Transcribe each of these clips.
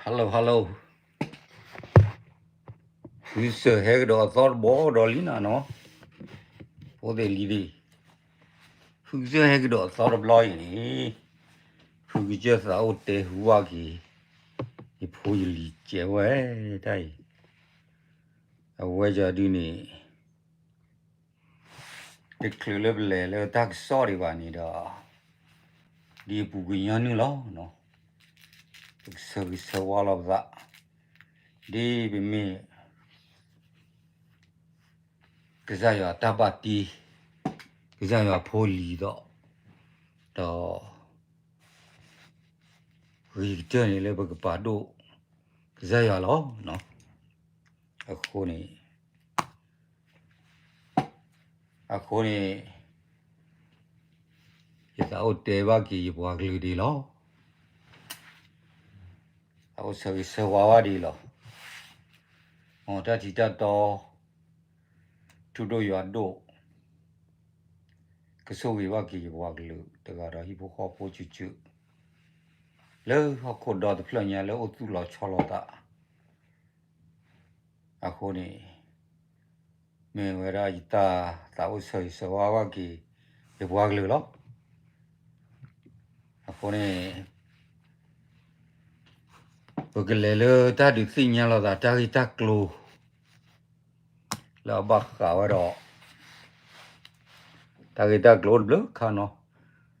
hello hello, ဖုကစၢၢ်ဟဲကဒီးအသီတဘျီဒီးလံနၤနီၤ, ဖိသ့ၣ်လံၤသ့ၣ်, ဖုကစၢၢ်ဟဲကဒီးအသီတဘျီအံၤန့ၣ်, ဖုကစၢၢ်သးအိၣ်တဲဟူဝဲက့ၤ ယဖိယလံၤစဲးဝဲတၢ်အံၤ, အဝဲယၤဒုန့ၣ် တချုးလၢပလဲၤလၢတၢ်ကစီၣ်ဒံးဘၣ်န့ၣ်ဒီး, ဒ်အပူၤကွံာ်ညီနုၢ်လီၤ, ပကဆၢဂ့ၤဆၢဝါလီၤပသး, ဒ်ပမ့ၢ် ကစၢ်ယွၤတၢ်ဘၣ်တ့, ကစၢ်ယွၤဖိလံၤဒီး, ဒီး ဂ့ၤကတၢၢ်န့ၣ်လၢပကပာ်ဒိၣ်ကစၢ်ယွၤလီၤ. အဃိန့ၣ်, အဃိန့ၣ်, ယသးအိၣ်တဲဘၣ်က့ၤယပှၤကလုာ်ဒ်လီၤ. အအိၣ်ဆၢဂ့ၤဆၢဝါဘၣ်ဒ်လီၤ. မ်တၢ်ထံးတၢ်တီ ထူဒိၣ်ယွၤဒိၣ် ကဆိၣ်ဂ့ၤဘၣ်က့ၤယပှၤကလုာ်တဂၤဒီးဟံၣ်ဖိဃီဖိစုာ်စုာ် လၢဟီၣ်ခိၣ်ဒီတဖျၢၣ်ညါလၢအိၣ်သူၣ်လီၤဆီလီၤသး အဃိန့ၣ်, မ့ၢ်ဝဲဒၣ်ယတၢ်သးအိၣ်ဆၢဂ့ၤဆၢဝါဘၣ်က့ၤ ယပှၤကလုာ်လီၤ. အဃိန့ၣ်, ပကလဲၤလၢတၢ်ဒုးသ့ၣ်ညါလိာ်သးတၢ်ဂ့ၢ်တၢ်ကျိၤ လၢအဘၣ်ဃးဝဲဒီး တၢ်ဂ့ၢ်တၢ်ကျိၤတဘျုးခါနီၤ.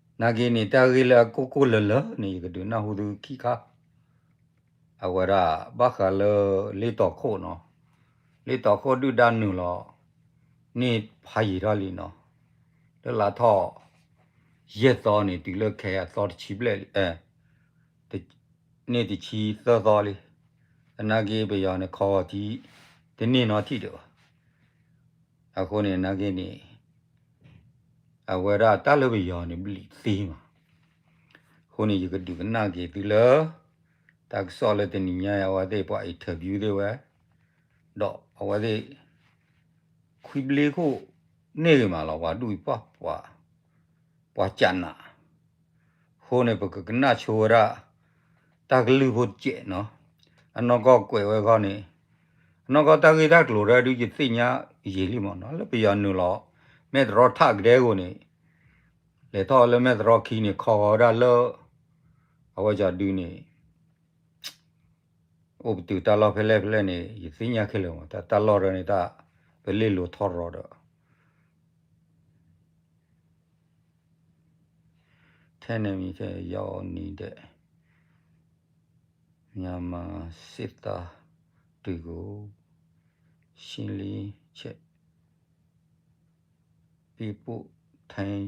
နာ်က့န့ၣ် တၢ်ဂ့ၢ်လၢအကိၢ်ကိၢ်လၢၤလၢၤန့ၣ် ယကဒုးနၢ်ဟူသုခံခါ, အဝဲဒၣ်ဘၣ်ဃးလၢလ့တီၤခိၣ်နီၤ. လ့တီၤခိၣ်ဒုၣ်ဒါနုာ်လီၤန့ၢ်ဖးယံာ်ထီၣ်လံနီၤ. လၢလါထီၣ်ယဲၢ်သီန့ၣ် တုၤလၢခဲအသီတဆံဘျဲၣ်လံ, န့ၢ်တဆံသၢသီလံ. သနာ်က့ပယီၤန့ၣ် ခီဂီၤထံတန့ၢ်နီထံၣ်ဒံးဘၣ်. အဃိန့ၣ် နာ်က့န့ၣ် အဝဲဒၣ်တၢ်လၢပယီၤန့ၣ် ဘျံးသ့မး. အဃိန့ၣ် ယကဒုးကနၣ်က့ၤသုလၢ တၢ်ကစီၣ်လၢတနံၤညါအံၤ အဝဲသ့ၣ်ပှၤ interview သ့ၣ်ဝဲ, ဒီးအဝဲသ့ၣ် ခွံဘျ့ခိၣ်န့ၢ်ဂ့ၤမးလီၤ ပှၤဒူၣ်အံၤ ပှၤ ပှၤကနး အဃိန့ၣ် ပကကနၣ်ဆိဝဲဒၣ် တၢ်ကလုၢ်ဖိတစဲးနီၤ. အနီၢ်ကီၢ်ကွဲးဝဲခီန့ၣ်, အနီၢ်ကီၢ်တၢ်ဂ့ၢ်တၢ်ကျိၤဒၣ်ဒုးယသ့ၣ်ညါယံာ်လံမးနီၤ. လၢပယီၤနုာ်လီၤ မဲၢ်တရီထးကဒဲကီးန့ၣ်, လဲၤထီၣ်လၢမဲၢ်တရီခံန့ၣ် ခီဂီၤဝဲဒၣ်လၢ အဝဲကဒုန့ၣ် အိၣ်ပတုာ်တၢ်လီၢ်ဖဲလဲၣ်ဖဲလဲၣ်န့ၣ် ယသ့ၣ်ညါခဲလၢာ်မး. တၢ် တၢ်လီၢ်ဒၣ်န့ၣ် တၢ်ပလ့ၢ်လိၤထီၣ်ရီၤဒီး ထဲနယ်မြေထဲရောက်နေတယ် မြန်မာစစ်သားတွေကို ရှင်းလင်းချက် ပေးပို့ထိုင်း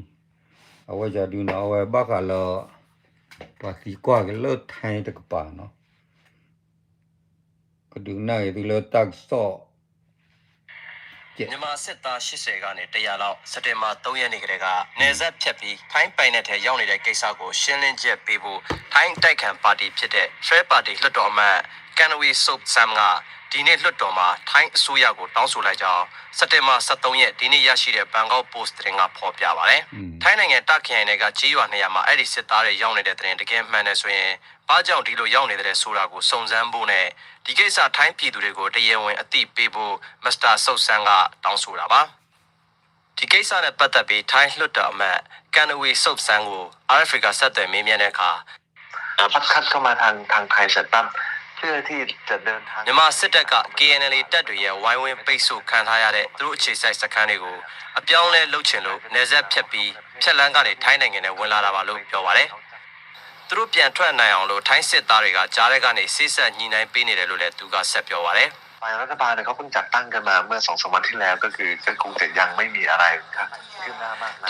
အဝဲကဒုနီၤ အဝဲဘၣ်ဃးလၢ ပှၤသံကွၢ်က့ၤလၢ ထိုင်း တကပၤနီၤ. ကဒုးကနၣ်က့ၤသုလၢတၢ်ကစီၣ် မြန်မာစစ်သား ရှစ်ဆယ် ကနေ တစ်ရာလောက် စက်တင်ဘာ သုံး ရက်နေ့ကတည်းက နယ်စပ်ဖြတ်ပြီး ထိုင်းပိုင်နက်ထဲ ရောက်နေတဲ့ကိစ္စကို ရှင်းလင်းချက်ပေးဖို့ ထိုင်းအတိုက်အခံပါတီဖြစ်တဲ့ Pheu ပါတီ လွှတ်တော်အမတ် Kanawee Sodsam က ဒီနေ့လွှတ်တော်မှာ ထိုင်းအစိုးရကို တောင်းဆိုလိုက်ကြောင်း စက်တင်ဘာ ဆယ့်သုံး ရက် ဒီနေ့ရရှိတဲ့ Bangkok Post သတင်းက ဖော်ပြပါတယ်။ ထိုင်းနိုင်ငံ တာ့ခ်ခရိုင်ထဲက ကျေးရွာ နှစ် ရွာမှာ အဲဒီစစ်သားတွေ ရောက်နေတဲ့သတင်း တကယ်မှန်တယ်ဆိုရင် ဘာကြောင့် ဒီလိုရောက်နေသလဲဆိုတာကို စုံစမ်းဖို့နဲ့ ဒီကိစ္စ ထိုင်းပြည်သူတွေကို တရားဝင်အသိပေးဖို့ Mr Sodsam က တောင်းဆိုတာပါ။ ဒီကိစ္စနဲ့ပတ်သက်ပြီး ထိုင်းလွှတ်တော်အမတ် Kanawee Sodsam ကို RFA က ဆက်သွယ်မေးမြန်းတဲ့အခါ မြန်မာစစ်တပ်က KNLA တပ်တွေရဲ့ ဝိုင်းဝန်းပိတ်ဆို့ခံထားရတဲ့ သူတို့အခြေစိုက်စခန်းတွေကို အပြောင်းအလဲလုပ်ချင်လို့ နယ်စပ်ဖြတ်ပြီး ဖြတ်လမ်းကနေ ထိုင်းနိုင်ငံထဲ ဝင်လာတာပါလို့ ပြောပါတယ်။ သူတို့ပြန်ထွက်နိုင်အောင်လို့ ထိုင်းစစ်သားတွေက ကြားထဲကနေ စေ့စပ်ညှိနှိုင်းပေးနေတယ်လို့လည်း သူက ဆက်ပြောပါတယ်။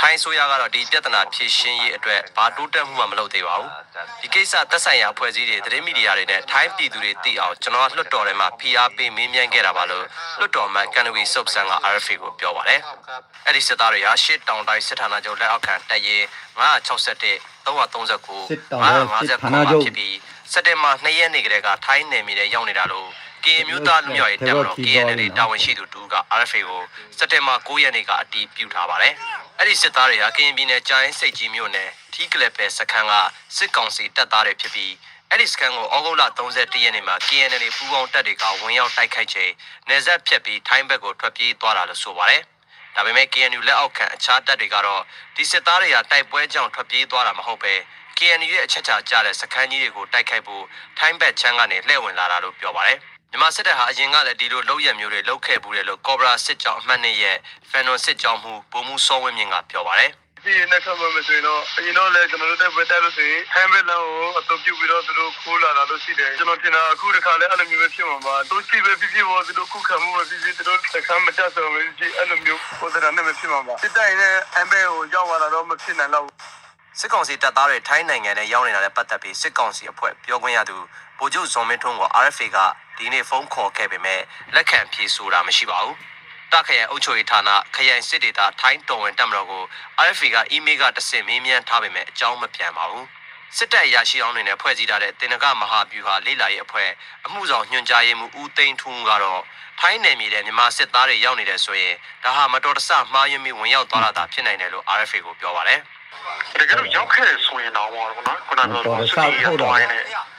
ထိုင်းအစိုးရကတော့ ဒီပြဿနာဖြေရှင်းရေးအတွက် ဘာတိုးတက်မှုမှ မလုပ်သေးပါဘူး။ ဒီကိစ္စ သက်ဆိုင်ရာအဖွဲ့အစည်းတွေ၊ သတင်းမီဒီယာတွေနဲ့ ထိုင်းပြည်သူတွေသိအောင် ကျွန်တော်က လွှတ်တော်ထဲမှာ ဖိအားပေးမေးမြန်းခဲ့တာပါလို့ လွှတ်တော်အမတ် Kanawee Sodsam က RFA ကို ပြောပါတယ်။ အဲဒီစစ်သားတွေဟာ အရှေ့တောင်တိုင်းစစ်ဌာနချုပ်လက်အောက်ခံ တပ်ရင်း ငါးရာခြောက်ဆယ့်တစ်၊ သုံးရာသုံးဆယ့်ကိုး၊ ငါးရာငါးဆယ့်ခုနစ် မှာဖြစ်ပြီး စက်တင်ဘာ နှစ် ရက်နေ့ကတည်းက ထိုင်းနယ်မြေထဲရောက်နေတာလို့ ကရင်အမျိုးသားလွတ်မြောက်ရေးတပ်မတော် KNLA တာဝန်ရှိသူတစ်ဦးက RFA ကို စက်တင်ဘာ ကိုး ရက်နေ့က အတည်ပြုထားပါတယ်။ အဲဒီစစ်သားတွေဟာ ကရင်ပြည်နယ် ကြာအင်းဆိပ်ကြီးမြို့နယ် ထီးကလဲၤပဲစခန်းက စစ်ကောင်စီတပ်သားတွေဖြစ်ပြီး အဲဒီစခန်းကို သြဂုတ်လ သုံးဆယ့်တစ်ရက်နေ့မှာ ကရင်အန်အယ်လ်အေ ပူးပေါင်းတပ်တွေက ဝင်ရောက်တိုက်ခိုက်ချိန် နယ်စပ်ဖြတ်ပြီး ထိုင်းဘက်ကို ထွက်ပြေးသွားတာလို့ ဆိုပါတယ်။ ဒါပေမဲ့ KNU လက်အောက်ခံ အခြားတပ်တွေကတော့ ဒီစစ်သားတွေဟာ တိုက်ပွဲကြောင့် ထွက်ပြေးသွားတာ မဟုတ်ဘဲ KNU ရဲ့ အချက်အခြာကျတဲ့ စခန်းကြီးတွေကို တိုက်ခိုက်ဖို့ ထိုင်းဘက်ခြမ်းကနေ လှည့်ဝင်လာတာလို့ ပြောပါတယ်။ မြန်မာစစ်တပ်ဟာ အရင်ကလည်း ဒီလိုလုပ်ရပ်မျိုးတွေ လုပ်ခဲ့ဖူးတယ်လို့ Cobra စစ်ကြောင်းအမှတ်နှစ်ရဲ့ Phantom စစ်ကြောင်းမှူး ဗိုလ်မှူးစောဝင်းမြင့်က ပြောပါတယ်။ စစ်ရေးနဲ့ ဆက်သွယ်မယ်ဆိုရင်တော့ အရင်တော့လည်း ကျွန်တော်တို့ တိုက်ပွဲတိုက်လို့ဆိုရင် ထိုင်းဘက်လမ်းကို အသုံးပြုပြီးတော့ သူတို့ ခိုးလာတာလို့ ရှိတယ်။ ကျွန်တော်ထင်တာ အခုတစ်ခါလည်း အဲ့လိုမျိုးပဲ ဖြစ်မှာပါ။ သိုးစံပဲ ဖြစ်ဖြစ်ပေါ့၊ သူတို့ ခုခံမှုပဲ ဖြစ်ဖြစ်၊ သူတို့ စခန်းမကျဆုံးပဲ ဖြစ်ဖြစ်၊ အဲ့လိုမျိုး ပုံသဏ္ဍာန်နဲ့ပဲ ဖြစ်မှာပါ။ စစ်တပ်အနေနဲ့ ထိုင်းဘက်ကို ရောက်လာတာတော့ မဖြစ်နိုင်တော့ဘူး။ စစ်ကောင်စီတပ်သားတွေ ထိုင်းနိုင်ငံထဲ ရောက်နေတာနဲ့ ပတ်သက်ပြီး စစ်ကောင်စီအဖွဲ့ ပြောခွင့်ရသူ ဗိုလ်ချုပ်ဇော်မင်းထွန်းကို RFA က ဒီကနေ့ ဖုန်းခေါ်ခဲ့ပေမဲ့ လက်ခံဖြေဆိုတာ မရှိပါဘူး။ တာ့ခ်ခရိုင် အုပ်ချုပ်ရေးဌာန ခရိုင်စစ်ဒေသ ထိုင်းတော်ဝင်တပ်မတော်ကို RFA က အီးမေးလ်ကတဆင့် မေးမြန်းထားပေမဲ့ အကြောင်းမပြန်ပါဘူး။ စစ်တပ်အရာရှိဟောင်းတွေနဲ့ ဖွဲ့စည်းထားတဲ့ သေနင်္ဂမဟာဗျူဟာ လေ့လာရေးအဖွဲ့ အမှုဆောင်ညွှန်ကြားရေးမှူး ဦးသိန်းထွန်းဦးကတော့ ထိုင်းနယ်မြေထဲ မြန်မာစစ်သားတွေ ရောက်နေတယ်ဆိုရင် ဒါဟာ မတော်တဆ မှားယွင်းပြီး ဝင်ရောက်သွားတာသာ ဖြစ်နိုင်တယ်လို့ RFA ကို ပြောပါတယ်။ တကယ်လို့ ရောက်ခဲ့တယ်ဆိုရင်တောင်ပေါ့နော်၊ ခုနကပြောသလို စစ်ဆင်ရေးအသွားနဲ့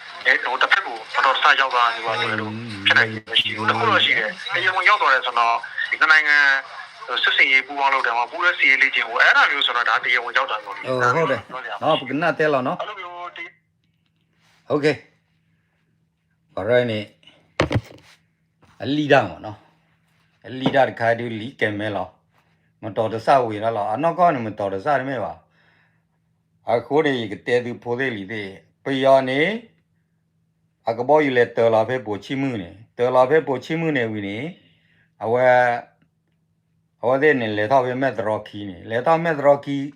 ဟိုတစ်ဖက်ကို မတော်တဆ ရောက်သွားတာမျိုးပါဆိုရင်တော့ ဖြစ်နိုင်ခြေမရှိဘူး။ တစ်ခုတော့ရှိတယ်၊ တရားဝင်ရောက်သွားတယ်ဆိုတော့ ဒီနှစ်နိုင်ငံ စစ်ဆင်ရေးပူးပေါင်းလုပ်တယ်၊ ပူးတွဲစစ်ရေးလေ့ကျင့်ဖို့ အဲ့ဒါမျိုးဆိုတော့ ဒါတရားဝင်ရောက်တာမျိုးလေ။ ဟုတ်တယ်နော်၊ ပကနၣ်တဲလီၤနော်။ အဲ့လိုမျိုး ဟုတ်ကဲ့ ပရၢန့ၣ် အလံၣ်တၢ်မ့ၢ်နီၤ, အလံၣ်တၢ်တခါဒုးလံကဲမဲလီၤ, မတော်တဆဝံၤတၢ်လီၤ, အနီၢ်ကီၢ်န့ၣ် မတော်တဆတမ့ၢ်ဘၣ်. အဃိန့ၣ် ယကတဲသုဖိသ့ၣ်လံၤသ့ၣ်, ပယီၤန့ၣ် အကဘီယူၤလဲၤတၢၤလီၤဖဲပိာ်ဆံမုၢ်န့ၣ်, တၢၤလီၤဖဲပိာ်ဆံမုၢ်န့ၣ်ဝံၤန့ၣ် အဝဲ အဝဲသ့ၣ်န့ၣ် လဲၤထီၣ်ဖဲမဲၢ်သရီခံန့ၣ်, လဲၤထီၣ်မဲၢ်သရီခံ,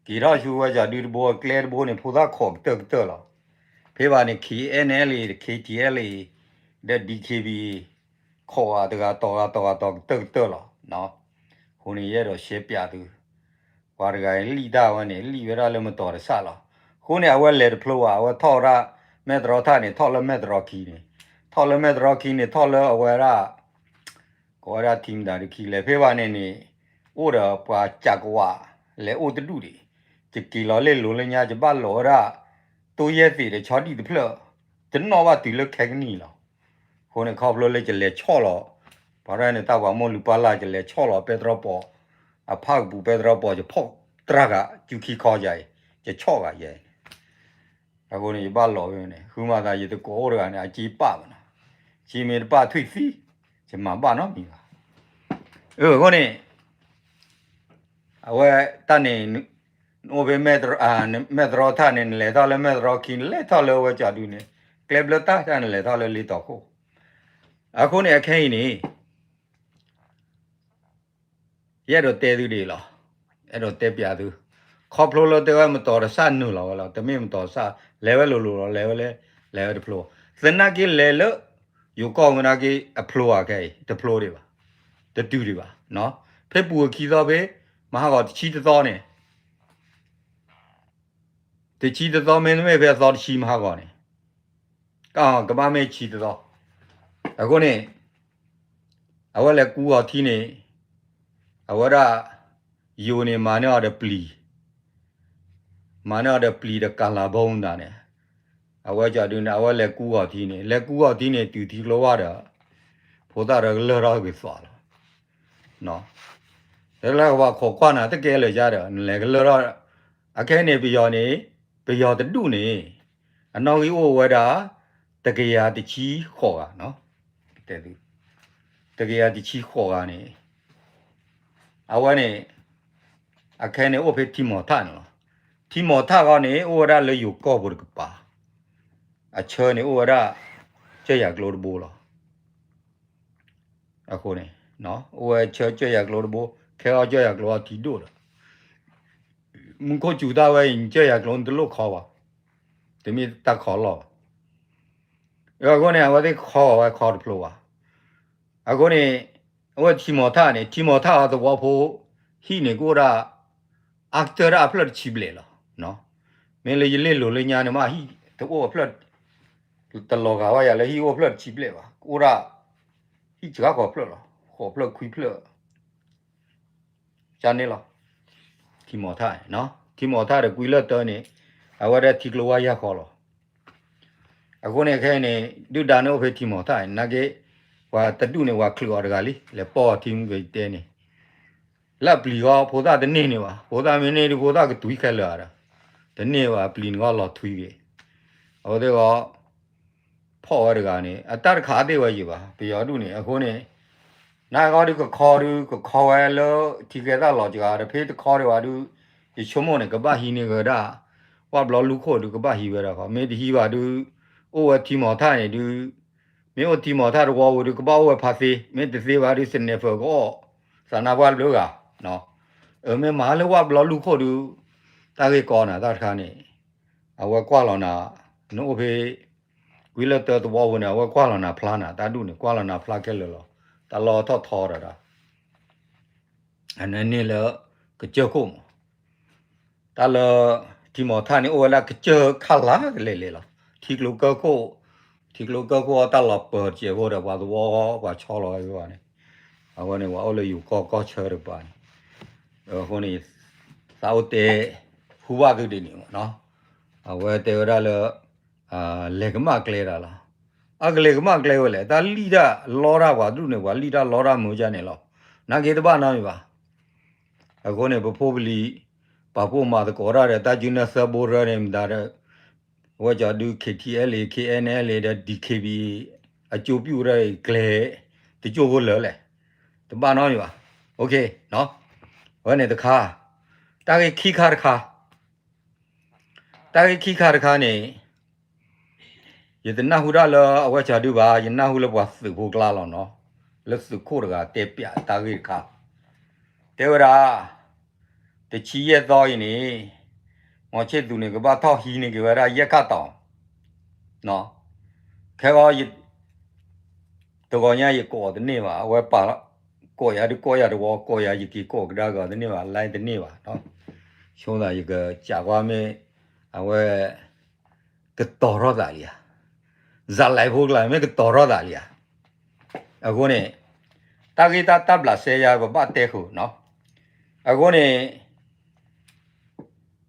က့ၤထီၣ်ဆူဝဲကၠီၤဒုတဘိ ကျဲတဘိန့ၣ် ဖိသၣ်ခိးကတၢၢ်ကတၢၢ်လီၤ. ဖဲဘၣ်န့ၣ် KNLA KTLA ဒီး DKBA ခိးဂၤတဂၤတီၤဂၤတီၤဂၤတီၤကတၢၢ်ကတၢၢ်လီၤ. အဃိန့ၣ် ယအဲၣ်ဒိးရှဲပၠးသု, ပှၤတဂၤလံၣ်တၢ်ဝဲန့ၣ် လံၣ်ဝဲဒၣ်လၢမတော်တဆလီၤ. အဃိန့ၣ် အဝဲလဲၤတဖျိဘၣ်, အဝဲထီၣ်ဝဲဒၣ်မဲၢ်သရီထၣ်န့ၣ် ထီၣ်လၢမဲၢ်သရီခံန့ၣ်, ထီၣ်လၢမဲၢ်သရီခံန့ၣ် ထီၣ်လၢအဝဲဒၣ် ကိးဝဲဒၣ်ထံမတၤဒုခံလဲၣ်, ဖဲဘၣ်န့ၣ်န့ၣ် အိၣ်ဒီးပှၤကးကဝး လဲၤအိၣ်တဒူၣ်ဒံး, ယက့ၤလီၤလ့ၣ်လိၤလၢညါ ယဘၣ်လိးဝဲဒၣ် တိၢ်ယဲၢ်သ့ၣ်ဒီးဆီဒံၣ်တဖျၢၣ်, တနီၣ်ဘၣ်တုၤလၢခဲကနံၣ်လီၤ. အဃိန့ၣ် ခီဖျိလၢယလဲၤဆီၣ်လီၤ ပှၤရဲၣ်န့ၣ် တၢ်ပှၤမိၢ်လုၢ်ပၢ်လၢ် ယလဲၤဆီၣ်လီၤပဲတြီပီၤ, အဖၣ်ကပူၤပဲတြီပီၤ ယဖီၣ်တြၢ်ဃာ် ကၠူခံခီယၤအံၤ, ယဆီၣ်ဃာ်ယၤအံၤ အဃိန့ၣ် ယဘၣ်လီၤဝဲန့ၣ် ဃုမၤသး ယတကိးအိၣ်တဂၤန့ၣ် အစ့ပာ်မနီၤ, စ့မ့ၢ်တပာ်ထွံၣ်သံ, ယမၤဘၣ်နီတမံၤဘၣ်. အဃိန့ၣ် အဝဲတၢ်န့ၣ် နအိၣ်ဖဲမဲၢ်သရီထၣ်န့ၣ် နလဲၤထီၣ်လၢမဲၢ်သရီခံ နလဲၤထီၣ်လၢဝဲကၠီၤဒုန့ၣ် ကျဲဘျၢတၢ်တၢ်န့ၣ် လဲၤထီၣ်လၢလ့တီၤခိၣ်. အဃိန့ၣ် အခဲအံၤန့ၣ် ယအဲၣ်ဒိးတဲသုဒ်အံၤလီၤ. အဲၣ်ဒိးတဲပျးသု, ခီဖျိလၢတဲဝဲမတော်တဆနုာ်လီၤဝဲလီၤ, တမ့ၢ်မတော်တဆ, လဲၤဝဲလိၤလိၤလီၤ, လဲၤဝဲလဲၤ, လဲၤဝဲတဖျိ, သနာ်က့လဲၤလၢ ယိၤကီၢ်မနာ်က့ အဖျိဧါခဲအံၤ, တဖျိဒံးဘၣ်, တတုၤဒံးဘၣ်. ဖဲပူၤခံသီဖဲ မဟါဂီၤတဆံတသီန့ၣ် တဆံတသီ မ့တမ့ၢ်ဖဲအသီတဆံမဟါဂီၤန့ၣ် ကဘၣ်မ့ၢ်ဆံတသီ. အဃိန့ၣ် အဝဲလဲၤကူဂီၤထံန့ၣ် အဝဲဒၣ် ယိၤန့ၣ် မၤန့ၢ်အီၤဒီးပျံၤ, မၤန့ၢ်အီၤဒီးပျံၤဒီးကၤလၤဘီမနုၤန့ၣ်, အဝဲကဒုန့ၣ် အဝဲလဲၤကူဂီၤထံန့ၣ်, လဲၤကူဂီၤထံန့ၣ် တုၤထံကျိဝၢ်ဒီး ဖိသၣ်ဒီးကလၢၢ်ထီၣ်က့ၤသွးလီၤ. တလၢကဘၣ်ခိးကွၢ်နၤ တကဲလၢာ်ယါဒီး နလဲၤကလၢၢ်ထီၣ်, အခဲန့ၣ် ပယီၤန့ၣ် ပယီၤတဒူၣ်န့ၣ် အနီၣ်ဂံၢ်အိၣ်ဝဲဒၣ် တကယၤတဆံဃိးဂၤ, တကယၤတဆံဃိးဂၤန့ၣ် အဝဲန့ၣ် အခဲန့ၣ်အိၣ်ဖဲထံမီၤထၣ်န့ၣ်လီၤ. ထံမီၤထၣ်ဃီန့ၣ် အိၣ်ဝဲဒၣ်လၢယိၤကီၢ်ဖိတကပၤ, အဆၢန့ၣ်အိၣ်ဝဲဒၣ် ကၠၢ်ယၤကျိတဘိလီၤ. အဃိန့ၣ် အိၣ်ဝဲဆၢကၠၢ်ယၤကျိတဘိ, ခဲအီၣ်ကၠၢ်ယၤကျိအီထံဒိၣ်ဒီး မူခိၣ်စူၤတၢ်ဝဲအံၤ ကၠၢ်ယၤကျိန့ၣ်တလိၣ်ခီဘၣ်, တမ့ၢ်တၢ်ခီလီၢ်ဘၣ်. အဃိန့ၣ် အဝဲသ့ၣ်ခီအီၤဝဲခီတဖျိဘၣ်. အဃိန့ၣ် အဝဲထံမီၤထၣ်န့ၣ် ထံမီၤထၣ်အသဝီဖိ ဟံၣ်န့ၣ်ကအိၣ်ဒၣ် အါကတၢၢ်ဒၣ်အဖျၢၣ်တဆံဘျဲၣ်လီၤ. မ့ၢ်လၢယလ့ၣ်လိၤလၢညါန့ၣ်မး ဟံၣ်တအိၣ်အဖျၢၣ် တလီၤဂာ်ဝဲယၤလၢဟံၣ်အိၣ်ဖျၢၣ်တဆံဘျဲၣ်ဘၣ်, ကအိၣ်ဒၣ် ဟံၣ်စှၤဃိးဖျၢၣ်လီၤ, ဃိးဖျၢၣ်ခွံဖျၢၣ် ကန့ၣ်လီၤ. ထံမီၤထၣ်, ထံမီၤထၣ်ဒီးကွံလၢၢ်တၢန့ၣ် အဝဲဒၣ်ထံကျိဝါယၢ်ဃီလီၤ. အဃိန့ၣ်ခဲအံၤန့ၣ် ဒုၣ်ဒါန့ၣ်အိၣ်ဖဲထံမီၤထၣ်န့ၣ် နာ်က့ ပှၤတဒူၣ်န့ၣ် ပှၤချုးအီၤတဂၤလံ လဲၤပိာ်အီၤထံမုၢ်ကတဲန့ၣ် လၢအပျံၤဃီ ဖိသၣ်တန့ၢ်န့ၣ်ဘၣ်, ဖိသၣ်မ့ၢ်န့ၢ်ဒုး ဖိသၣ်ကတွံခဲလၢာ်ဒီး တန့ၢ်ဘၣ် ပျံၤန့ၣ်ဂီၢ်လီၤထွံက့ၤ. အဝဲသ့ၣ်ဂီၢ် ဖီၣ်ဝဲတဂၤန့ၣ် အတၢ်တခးသ့ၣ်ဝဲယံၤဘၣ် ပယီၤဒူၣ်န့ၣ်. အဃိန့ၣ် နဂီၢ်ဒုးကခီဒုး ကခီဝဲလၢထံဂဲသၣ်လီၤစှၤဒီး ဖဲတခီဒံးဘၣ်ဒုး ယဆိကမိၣ်န့ၣ် ကဘၣ်ဟံးန့ၢ်ဝဲဒၣ် ဝၣ်ဘျီလူၢ်ခိၣ်ဒုး ကဘၣ်ဟံးဝဲဒၣ်ဃီ, မ့ၢ်တဟံးဘၣ်ဒုး အိၣ်ဝဲထံမီၤထၣ်န့ၣ်ဒုး မ့ၢ်အိၣ်ထံမီၤထၣ်တဝီပူၤဒုး ကဘၣ်အိၣ်ဝဲဖါသ့, မ့ၢ်တသ့ဘၣ်ဒုး sniper ကအီၣ် သးနါပှၢ်တဘျုးဂၤ, အမ့ၢ်မၤလၢဝၣ်ဘျီလူၢ်ခိၣ်ဒုး တၢ်ဂ့ၢ်ကီနၤတၢ်တခါန့ၣ် အဝဲကွၢ်လီၤနၤ, နအိၣ်ဖဲ ကွံလၢၢ်တၢသဝီပူၤန့ၣ် အဝဲကွၢ်လီၤနၤဖျါနၤ, တၢ်ဒူၣ်န့ၣ် ကွၢ်လီၤနၤဖျါခဲလၢာ်လီၤ. တၢ်လီၢ်ထီၣ်ထီဒီးဒီး အန့ၣ်န့ၢ်လၢ ကစၢၢ်ခိၣ်မး, တၢ်လၢ ထံမီၤထၣ်န့ၣ် အိၣ်ဝဲဒၣ်ကစၢၢ်ခါလၢ်ကလဲာ်လဲာ်လီၤ. ထံကျိကၢၢ်ခိၣ်, ထံကျိကၢၢ်ခိၣ်အတၢ်လီၤပၢၤတစဲးဖိဒီး ပှၤသဝီ ပှၤဆီလီၤဝဲန့ၣ်, အဝဲန့ၣ် ပှၤအိၣ်လၢယိၤကီၢ်ကီၢ်ဆၢတကပၤန့ၣ်, အဃိန့ၣ် သးအိၣ်တဲ ဟူဘၣ်သုဒ်န့ၣ်မးနီၤ, အဝဲတဲဝဲဒၣ်လၢ လဲၤကမၣ်ကျဲတၢ်လီၤ. အကလဲၤကမၣ်ကျဲဝဲလဲၣ်, တၢ်လံၣ်တၢ်လီတၢ်ပှၤဒူၣ်န့ၣ် ပှၤလံၣ်တၢ်လီတၢ်မုာ်ဒ်န့ၣ်လီၤ. နာ်က့တဘၣ်နီတမံၤဘၣ်. အဃိန့ၣ် ပဖိပလံၤ ပာ်ဖှိၣ်မၤသကိးတၢ်ဒီး တၢ်စုနၢသၢဘိရၢန့ၣ် မတၤဒီး အဝဲကီဒုး KTLA KNLA ဒီး DKBA အကၠိပျူၣ်တၢ်အံၤ ကျဲၤ တကၠိဖိလၢာ်လဲၣ်, တဘၣ်နီတမံၤဘၣ်. အဝဲန့ၣ်တခါ, တၢ်ဂ့ၢ်ခံခါတခါ တၢ်ဂ့ၢ်ခံခါတခါန့ၣ် ယတနၢ်ဟူတၢ်လၢအဝဲကီဒုးဘၣ်, ယနၢ်ဟူလၢပှၤသုးဖိကျါလီၤနီၤ, လၢသုးခိၣ်တဂၤတဲပျးတၢ်ဂ့ၢ်တခါ, တဲဝဲဒၣ် တဆံယဲၢ်သီအံၤန့ၣ် မီၤဆ့ၣ်သူးန့ၣ် ကဘၣ်ထီၣ်ဟံးန့ၢ်က့ၤဝဲဒၣ်ယဲၢ်ခၣ်တီၤ, ခဲအံၤ တဂီၤညါယကိးတန့ၢ်ဘၣ်, အဝဲပာ် ကိးယၤဒုးကိးယၤတဝီ, ကိးယၤယက့ၤကိးကဒါက့ၤတန့ၢ်ဘၣ်, လၢတန့ၢ်ဘၣ်, ဆိသးယကစးကွၢ်မ့ၢ် အဝဲ ကတီၤထီၣ်သးလံဧါ, စးလဲဖိကျါ မ့ၢ်ကတီၤထီၣ်သးလံဧါ. အဃိန့ၣ် တၢ်ဂ့ၢ်တၢ်တၢ်ဘျးစဲယါ ပဘၣ်တဲဃုာ်နီၤ. အဃိန့ၣ်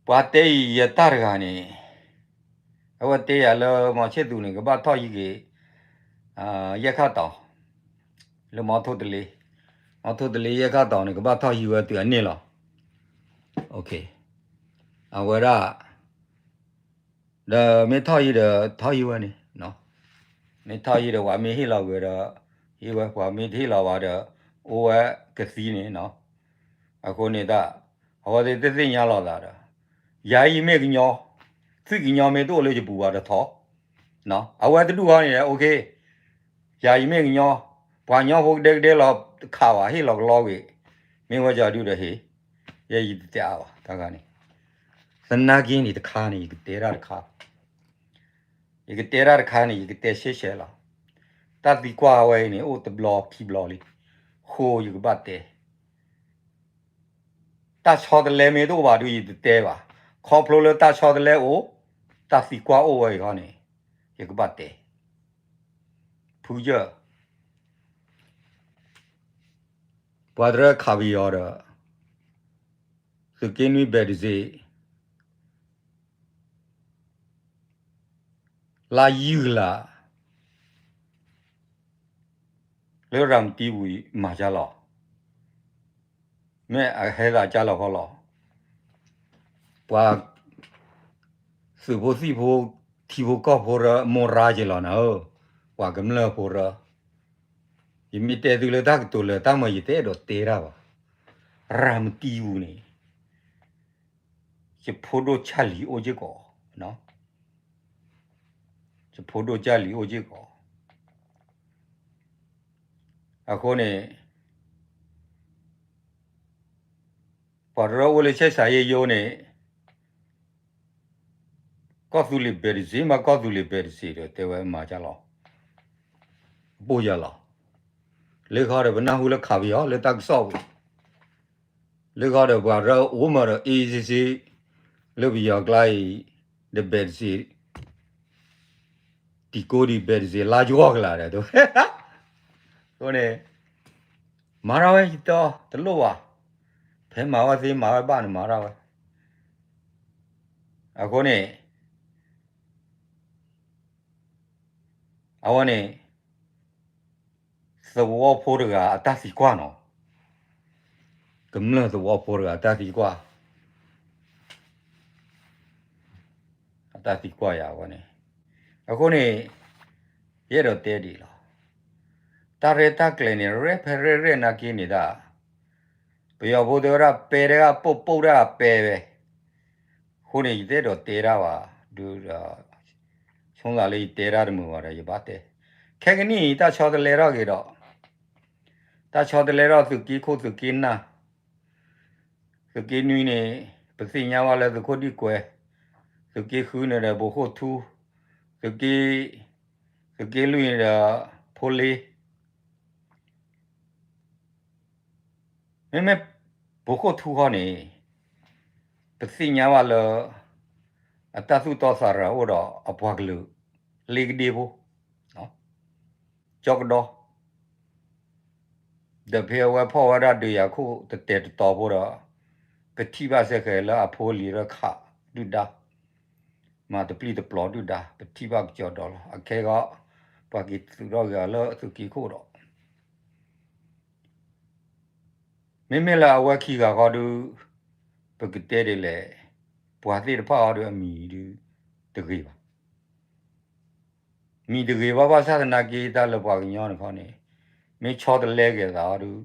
ပှၤတဲအံၤယတၢ်တဂၤန့ၣ် အဝဲတဲယၤလၢမီၤဆ့ၣ်သူးန့ၣ် ကဘၣ်ထီၣ်ဟံးက့ၤ ယဲၢ်ခၣ်တီၤ လၢမီထိၣ်တလ့, မီထိၣ်တလ့ယဲၢ်ခၣ်တီၤန့ၣ် ကဘၣ်ထီၣ်ဟံးဝဲတုၤအန့ၣ်လီၤ. အဝဲဒၣ် ဒီးမ့ၢ်ထီၣ်ဟံးဒီး ထီၣ်ဟံးဝဲန့ၣ်, မ့ၢ်ထီၣ်ဟံးဒီး ပှၤမ့ၢ်ဟ့ၣ်လီၤကွံာ်ဒီး ဟ့ၣ်ဝဲ, ပှၤမ့ၢ်တဟ့ၣ်လီၤဘၣ်ဒီး အိၣ်ဝဲကသံန့ၣ်နီၤ. အဃိန့ၣ်တၢ် အဝဲသ့ၣ်တသ့ၣ်ညါလီၤသးဒီး ယၤအံၤမ့ၢ်ကညီ, သွံၣ်ကညီမ့ၢ်တအိၣ်လၢယပူၤဘၣ်တထီၣ်, အဝဲတဒူၣ်ဃီန့ၣ် OK, ယၤအံၤမ့ၢ်ကညီ, ပှၤကညီဖိကဒဲကဒဲလီၤတခးဘၣ် ဟ့ၣ်လီၤကလီကွံာ်, မ့ၢ်ဝဲကၠီဒုဒီးဟ့ၣ်, ယဲယတတဲအါဘၣ်တၢ်ဂၤန့ၣ်, သနာ်က့န့ၣ်တခါန့ၣ် ယကတဲတၢ်တခါ, ယကတဲတၢ်တခါန့ၣ် ယကတဲရှဲရှဲလီၤ. တၢ်သံကွၢ်ဝဲအံၤန့ၣ် အိၣ်တဘျီခံဘျီလံ, ဃိယကဘၣ်တဲ တၢ်ဆီတလဲမ့ၢ်တအိၣ်ဘၣ်ဒုး ယတတဲဘၣ်. ခီဖျိလၢတၢ်ဆီတလဲအိၣ်, တၢ်သံကွၢ်အိၣ်ဝဲအံၤဃီန့ၣ် ယကဘၣ်တဲ. ဖုယၢၢ်, ပှၤတရၢခးပယီၤဒီး သုးက့နွံဘဲးတစ့း လါယုၢ်လါ လၢရၤမတံပူၤအံၤ မၤကၢ်လီၤ. မ့ၢ်အဟဲသးကၢ်လီၤခီလီၤ. ပှၤသုးဖိသံၣ်ဖိ ထံဖိကီၢ်ဖိရၢ မိၢ်ရါက့ၤလီၤနၤဧၢ, ပှၤကမျၢၢ်ဖိရၢ. ယမ့ၢ်တဲသုလၢတၢ်ကတိၤလၢတၢ်မၤ ယတအဲၣ်ဒိးတဲတၢ်ဘၣ်. ရၤမတံပူၤန့ၣ် ယဖိဒိၣ်ဆၣ်လံၤအိၣ်စ့ၢ်ကီး, ယဖိဒိၣ်ဆၣ်လံၤအိၣ်စ့ၢ်ကီး. အဃိန့ၣ် ပှၤတရၢအိၣ်လၢဆဲးစးယဲယိန့ၣ် ကီၢ်သူလ့ၤဘဲးတစ့းမး ကီၢ်သူလ့ၤဘဲးတစ့းဒီး တဲဝဲမၤကၢ်လီၤ. ဘိၣ်ယၤလီၤ. လၢခီဒီးပနၢ်ဟူလၢခးပယီၤလၢတၢ်ကစီၣ်ပူၤ လၢခီဒီးပှၤရၢအိၣ်မးဒီး အ့စ့စ့ လၢပယီၤကျါအံၤ ဒီးဘဲးတစ့း တံၤကိးဒံးဘဲးတစ့း လါယွၤကလာ်ဒီး အဃိန့ၣ် မၤထီၣ်ဝဲယတီတလိၣ်ဘၣ်. ဖ ဖဲမၤဝဲသ့မၤဝဲဘၣ်န့ၣ်မၤတၢ်ဝဲ, အဃိန့ၣ် အဝဲန့ၣ် သဝီဖိတဂၤအတၢ်သံကွၢ်နီၤ, ကမျၢၢ်သဝီဖိတဂၤအတၢ်သံကွၢ်, အတၢ်သံကွၢ်ယၤအဝဲန့ၣ်, အဃိန့ၣ် ယအဲၣ်ဒိးတဲဒ်အံၤလီၤ. တၢ်ရဲၣ်တၢ်ကျဲၤန့ၣ် ရဲၣ်ဖဲရဲၣ်ရဲၣ်နာ်က့န့ၣ်ဒၣ် ပယီၤဖိတဲဝဲဒၣ်ပဲတဂၤပိာ်ပိာ်တၢ်ပဲဝဲ, အဃိန့ၣ် ယတအဲၣ်ဒိးတဲတၢ်ဘၣ်, ဒုးဒီး ဆိသးလၢယတဲတၢ်တမုာ်ဘၣ်ဒီးယဘၣ်တဲ, ခဲကနံၣ်အံၤ တၢ်ဆီတလဲထီၣ်က့ၤဒီး တၢ်ဆီတလဲထီၣ်သုးက့ခိၣ်သုးက့နၢ်, သုးက့နွံန့ၣ် ပသ့ၣ်ညါဘၣ်လၢသုးခိၣ်ဒံၣ်ကွဲ, သုးက့ဃုန့ၣ်ဒီးဘိခိၣ်ထူ, သုးက့, သုးက့လွံၢ်န့ၣ်ဒီးဖိလ့ မ့မ့ၢ် ဘိခိၣ်ထူခီန့ၣ် ပသ့ၣ်ညါဘၣ်လၢ အတၢ်သူၣ်တီသးရၤအိၣ်ဒီးအပှၤကလုာ် လ့ကဒ့ဖိ, ကၠီကဒီ, ဒီးဖဲအဝဲဖီၣ်ဝဲဒၣ်ဒုးယၤခိၣ်တတဲာ်တတီၤဖိဒီး ပထံၣ်ဘၣ်စ့ၢ်ကီးလၢအဖိလံၤရခးဒုၣ်ဒါ မၤတပျံၤတပျီၤဒုၣ်ဒါ ပထံၣ်ဘၣ်ကစီဒီလီၤ. အခဲဂီၤ ပှၤက့ၤသုးထီၣ်က့ၤအီၤလၢသုးက့ခိၣ်ဒီး မ့မ့ၢ်လၢအဝဲခံဂၤဃီဒုး ပကတဲဒ်လဲၣ်, ပှၤသ့ၣ်တဖၣ်ဃီဒုးအမံၤဒုးတဂ့ၤဘၣ်. မံၤတဂ့ၤဘၣ် ဘၣ်ဆၣ်သနာ်က့ တၢ်လၢပှၤကညီန့ၣ်ခီန့ၣ် မ့ၢ်ဆီတလဲက့ၤသးဃီဒုး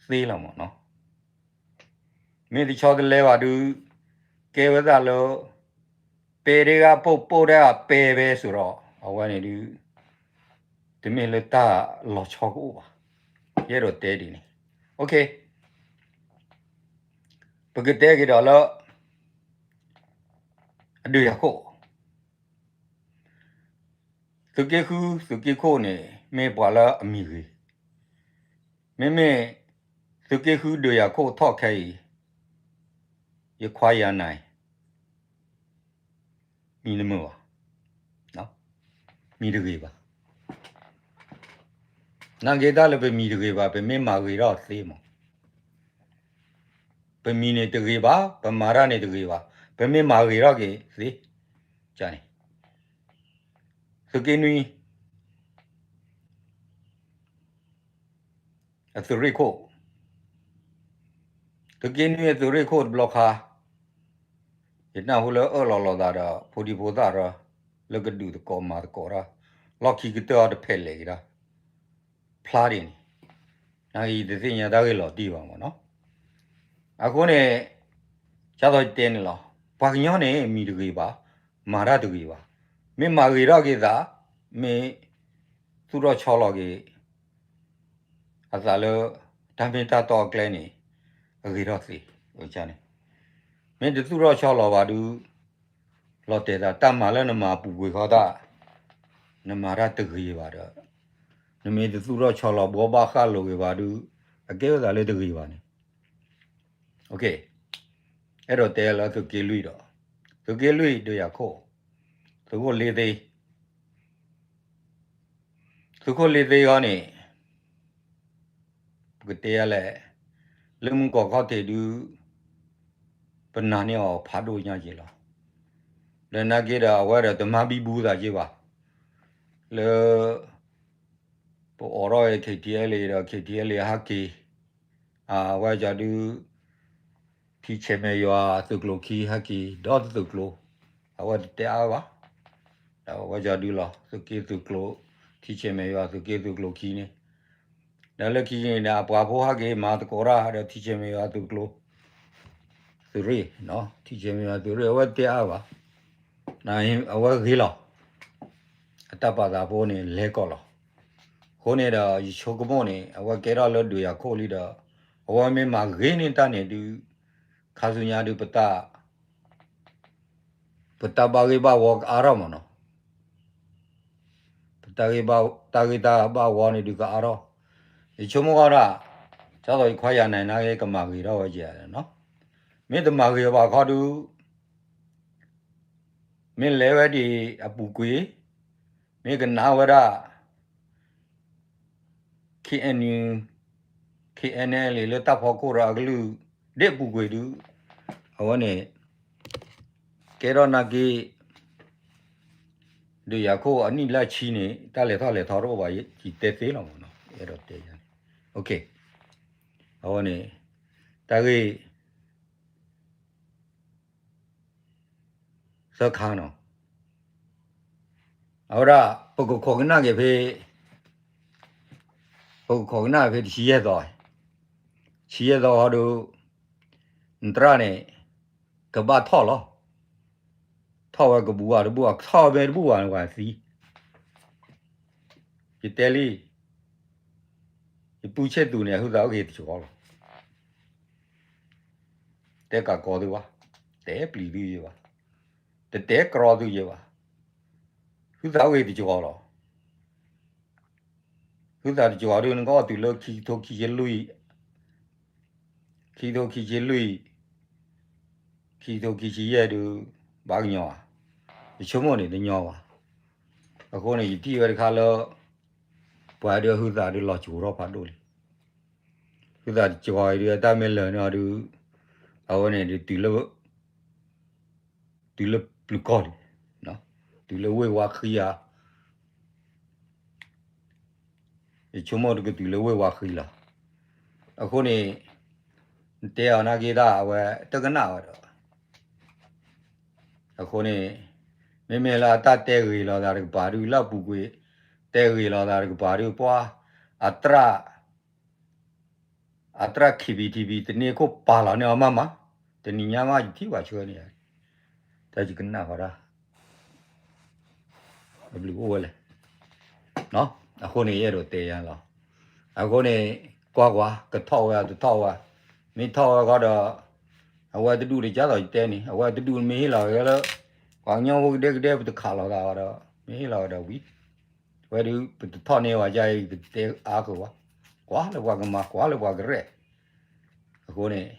သ့လီၤမးနီၤ. မ့ၢ်တဆီတလဲဘၣ်ဒုး ကဲဝဲသးလၢ ပဲတဂၤပိာ်ပိာ်တၢ်ပဲပဲစိၤဒီး အဝဲန့ၣ်ဒုး တမ့ၢ်လၢတၢ်လီၤဆီကအိၣ်ဘၣ်. ယအဲၣ်ဒိးတဲဒ်န့ၣ်, ပကတဲက့ၤဒီးလၢ အဒုးယၤခိၣ် သုးက့ဃု သုးက့ခိၣ်န့ၣ် မ့ၢ်ပှၤလၢအမံၤဂ့ၤ, မ့မ့ၢ် သုးက့ဃုဒုးယၤခိၣ်ထီၣ်ခဲအံၤ ယခွါယၤနၤအံၤ မံၤတမုာ်ဘၣ်, မံၤတဂ့ၤဘၣ်. နာ်က့တၢ်လၢပမံၤတဂ့ၤဘၣ် ပမ့ၢ်မၤဂ့ၤထီၣ်သ့မး, ပမံၤန့ၣ်တဂ့ၤဘၣ် ပမၤတၢ်န့ၣ်တဂ့ၤဘၣ် ပမ့ၢ်မၤဂ့ၤထီၣ်က့ၤသ့, န့ၣ် သုးက့နွံ အသုးရ့ၣ်ခိၣ်, သုးက့နွံအသုးရ့ၣ်ခိၣ်တဘျီခါ, ယနၢ်ဟူလၢအၢၣ်လီၤလိာ်သးဒီး ဖိဒံဖိသၣ်ရၢ လၢကဒုးသကိးမၤသကိးတၢ်, လီၢ်ခံကတၢၢ်အီၤတဖျဲးလဲၤက့ၤတၢ်, ဖျါဒ်န့ၣ်, နယတသ့ၣ်ညါတၢ်ဂ့ၢ်လီၤတံၢ်ဘၣ်မးနီၤ. အဃိန့ၣ် ဒ်သိးယတဲန့ၣ်လီၤ, ပှၤကညီန့ၣ် မံၤတဂ့ၤဘၣ်, မၤတၢ်တဂ့ၤဘၣ်, မ့ၢ်မၤဂ့ၤထီၣ်က့ၤသး, မ့ၢ်သူၣ်ထီၣ်ဆီလီၤက့ၤ အသးလၢ တၢ်မ့ၢ်တၢ်တီအကျဲန့ၣ် အဂ့ၤထီၣ်သ့, န့ၣ်, မ့ၢ်တသူၣ်ထီၣ်ဆီလီၤဘၣ်ဒုး လီၤတဲာ်သး တၢ်မၤလၢနမၤပူၤကွံာ်ဃီတၢ်, နမၤတၢ်တဂ့ၤဘၣ်ဒီး, နမ့ၢ်တသူၣ်ထီၣ်ဆီလီၤဘှီဘၣ်ဃၣ်လိာ်က့ၤဘၣ်ဒုး အကဲဝဲသးလၢတဂ့ၤဘၣ်န့ၣ်, အဲၣ်ဒိးတဲလၢသုးက့လွံၢ်ဒီး, သုးက့လွံၢ်ဒုးယၤခိၣ်, သုးခိၣ်လ့သ့ သုးခိၣ်လ့သ့အဂီၢ်န့ၣ် ပကတဲယၤလဲၣ်, လၢမူကီၢ်ခီၣ်ထံးဒုး ပနာ်န့ၢ်အီၤဖးဒိၣ်ညါက့ၤလီၤ. ဒီးနာ်က့ဒီး အဝဲဒီးတမၤဘံဘူသးက့ၤဘၣ်, လၢ ပအိးထီၣ်ဝဲ KTLA ဒီး KTLA ဟဲက့ၤ, အဝဲကီဒုး ထံဆဲးမဲာ်ယွၤသုးကျိၤခံဟဲက့ၤ ဒီးသုးကျိၤ, အဝဲတတဲအါဘၣ်, ဒီးအဝဲကီဒုးလီၤ သုးက့သုးကျိၤ, ထံဆဲးမဲာ်ယွၤ သုးက့သုးကျိၤခံန့ၣ်, ဒီးလၢခံန့ၣ်ဒီး အပှၤဖိဟဲက့ၤမၤသကိးတၢ်ဒီးထံဆဲးမဲာ်ယွၤသုးကျိၤ, သုးရ့ၣ်, ထံဆဲးမဲာ်ယွၤသုးရ့ၣ် အဝဲတတဲအါဘၣ်, အဝဲဂ့ၤလီၤ အတၢ်ပာ်သးဖိန့ၣ် လဲၤကီးလီၤ. အဃိန့ၣ်ဒီး ယဆိကမိၣ်န့ၣ် အဝဲကဲထီၣ်လၢဒုးယၤခိၣ်လံဒီး အဝဲမ့ၢ်မၤဂ့ၤန့ၢ်တၢ်န့ၣ်ဒုး ခါဆူညါဒုး ပတၢ်ဘၣ်ဂ့ၢ်ဘၣ်ဝီကအါထီၣ်မးနီၤ, ပတၢ်ဂ့ၢ်ဘၣ်, တၢ်ဂ့ၢ်တၢ်ဘၣ်ဝီန့ၣ်ဒုးကအါထီၣ်, ယဆိကမိၣ်ဃီဒၣ်, ဒ်သိးယခွါယၤနၤနာ်က့ ကမၤဂ့ၤထီၣ်ဝဲကဲးနီၤ, မ့ၢ်တမၤဂ့ၤဘၣ်ခီဒုး မ့ၢ်လဲၤဝဲဒ်အပူၤကွံာ်, မ့ၢ်ကနၣ်ဝဲဒၣ် KNU, KNLA လၢတၢ်ဖီခိၣ်ဒီးအကလုၢ် ဒ်ပူၤကွံာ်ဒုး အဝဲန့ၣ် ကဲထီၣ်နာ်က့ ဒုးယၤခိၣ်အနံၣ်လၢဆံန့ၣ် တၢ်လဲၤထီၣ်လဲၤထီတအိၣ်ဘၣ် ယတဲသ့လီၤမးနီၤ အဲၣ်ဒိးတဲယၤန့ၣ် အဝဲန့ၣ် တၢ်ဂ့ၢ် သၢခါနီၤ အဝဲဒၣ် ပကခိးကနၣ်က့ၤဖဲ ပကခိးကနၣ်ဖဲတဆံယဲၢ်သီ, ဆံယဲၢ်သီဟီဒုး နတရၣ်န့ၣ် ကဘၣ်ထီၣ်လီၤ. ထီၣ်ဝဲကဘူၣ်ဝဲတဘူၣ် ထီၣ်ဝဲမ့ၢ်တဘူၣ်ဘၣ်န့ၣ် ပှၤသံ ယတဲလံ, ယပုၢ်ဆ့ၣ်သူးန့ၣ် ဟုသးအိၣ်က့ၤတကီလီၤ. တဲကးကီသုဘၣ်, တဲပျံၤသုယဲဘၣ်, တတဲကြီသုယဲဘၣ်, ဟုသးအိၣ်က့ၤတကီလီၤ. ဟုသးတကီဒုး နကအီၣ်တုၤလၢခံကထိခံဆံလွံၢ်, ခံကထိခံဆံလွံၢ်, ခံကထိခံဆံယဲၢ်ဒုး ဘၣ်ကညီဧါ, ယဆိကမိၣ်န့ၣ်တညီဘၣ်. အဃိန့ၣ် ယထံၣ်ဝဲတခါလၢ ပှၤဒုးဟုသးဒုးလီၤကၠိထီၣ်ဖးဒိၣ်လံ. ဟုသးတကီအံၤဒုး အတၢ်မ့ၢ်လၢာ်န့ၣ်အီၤဒုး အဝဲန့ၣ်ဒုးတုၤလၢ တုၤလၢပျုၤကီၢ်လံ, တုၤလၢဝ့ၢ်ဝါဃံဧါ, ယဆိကမိၣ်တကတုၤလၢဝ့ၢ်ဝါဃံလီၤ. အဃိန့ၣ် နတဲအီၤနာ်က့တၢ်အဝဲတကနၣ်ဝဲဒီး အဃိန့ၣ် မ့မ့ၢ်လၢအတၢ်တဲဂ့ၤလီၤသးတကပၤဒုး လၢအပူၤကွံာ် တဲဂ့ၤလီၤသးတကပၤဒုး ပှၤ အတရၣ် အတရၣ်ခံဘံထံဘံ တန့ၢ်ခိၣ်ပာ်လီၤန့ၢ်အီၤမးမး, တနံၤညါမးယထံၣ်ပှၤဆှၢန့ၣ်, တၢ်ယကနၣ်ဃီဒၣ် အဘျုးအိၣ်ဝဲလဲၣ်. အဃိန့ၣ် ယအဲၣ်ဒိးတဲယၤလီၤ. အဃိန့ၣ် ကွၢ်ကွၢ် ကထီၣ်ဝဲတထီၣ်ဝဲ, မ့ၢ်ထီၣ်ဝဲဃီဒီး အဝဲတဒူၣ်တကၢ်သိးယတဲန့ၣ် အဝဲတဒူၣ်မ့ၢ်ဟ့ၣ်လီၤဝဲလၢ ပှၤကညီဖိကဒဲကဒဲ ပတခးလီၤသးဘၣ်ဒီး မ့ၢ်ဟ့ၣ်လီၤဝဲဒီးဝံၤ ဝဲဒုး ပတထီၣ်န့ၢ်ဝဲဒ်အံၤ ပတတဲအါက့ၤဝဲ, ကွၢ်လၢပှၤကမၤ ကွၢ်လၢပှၤကရဲၣ်, အဃိန့ၣ်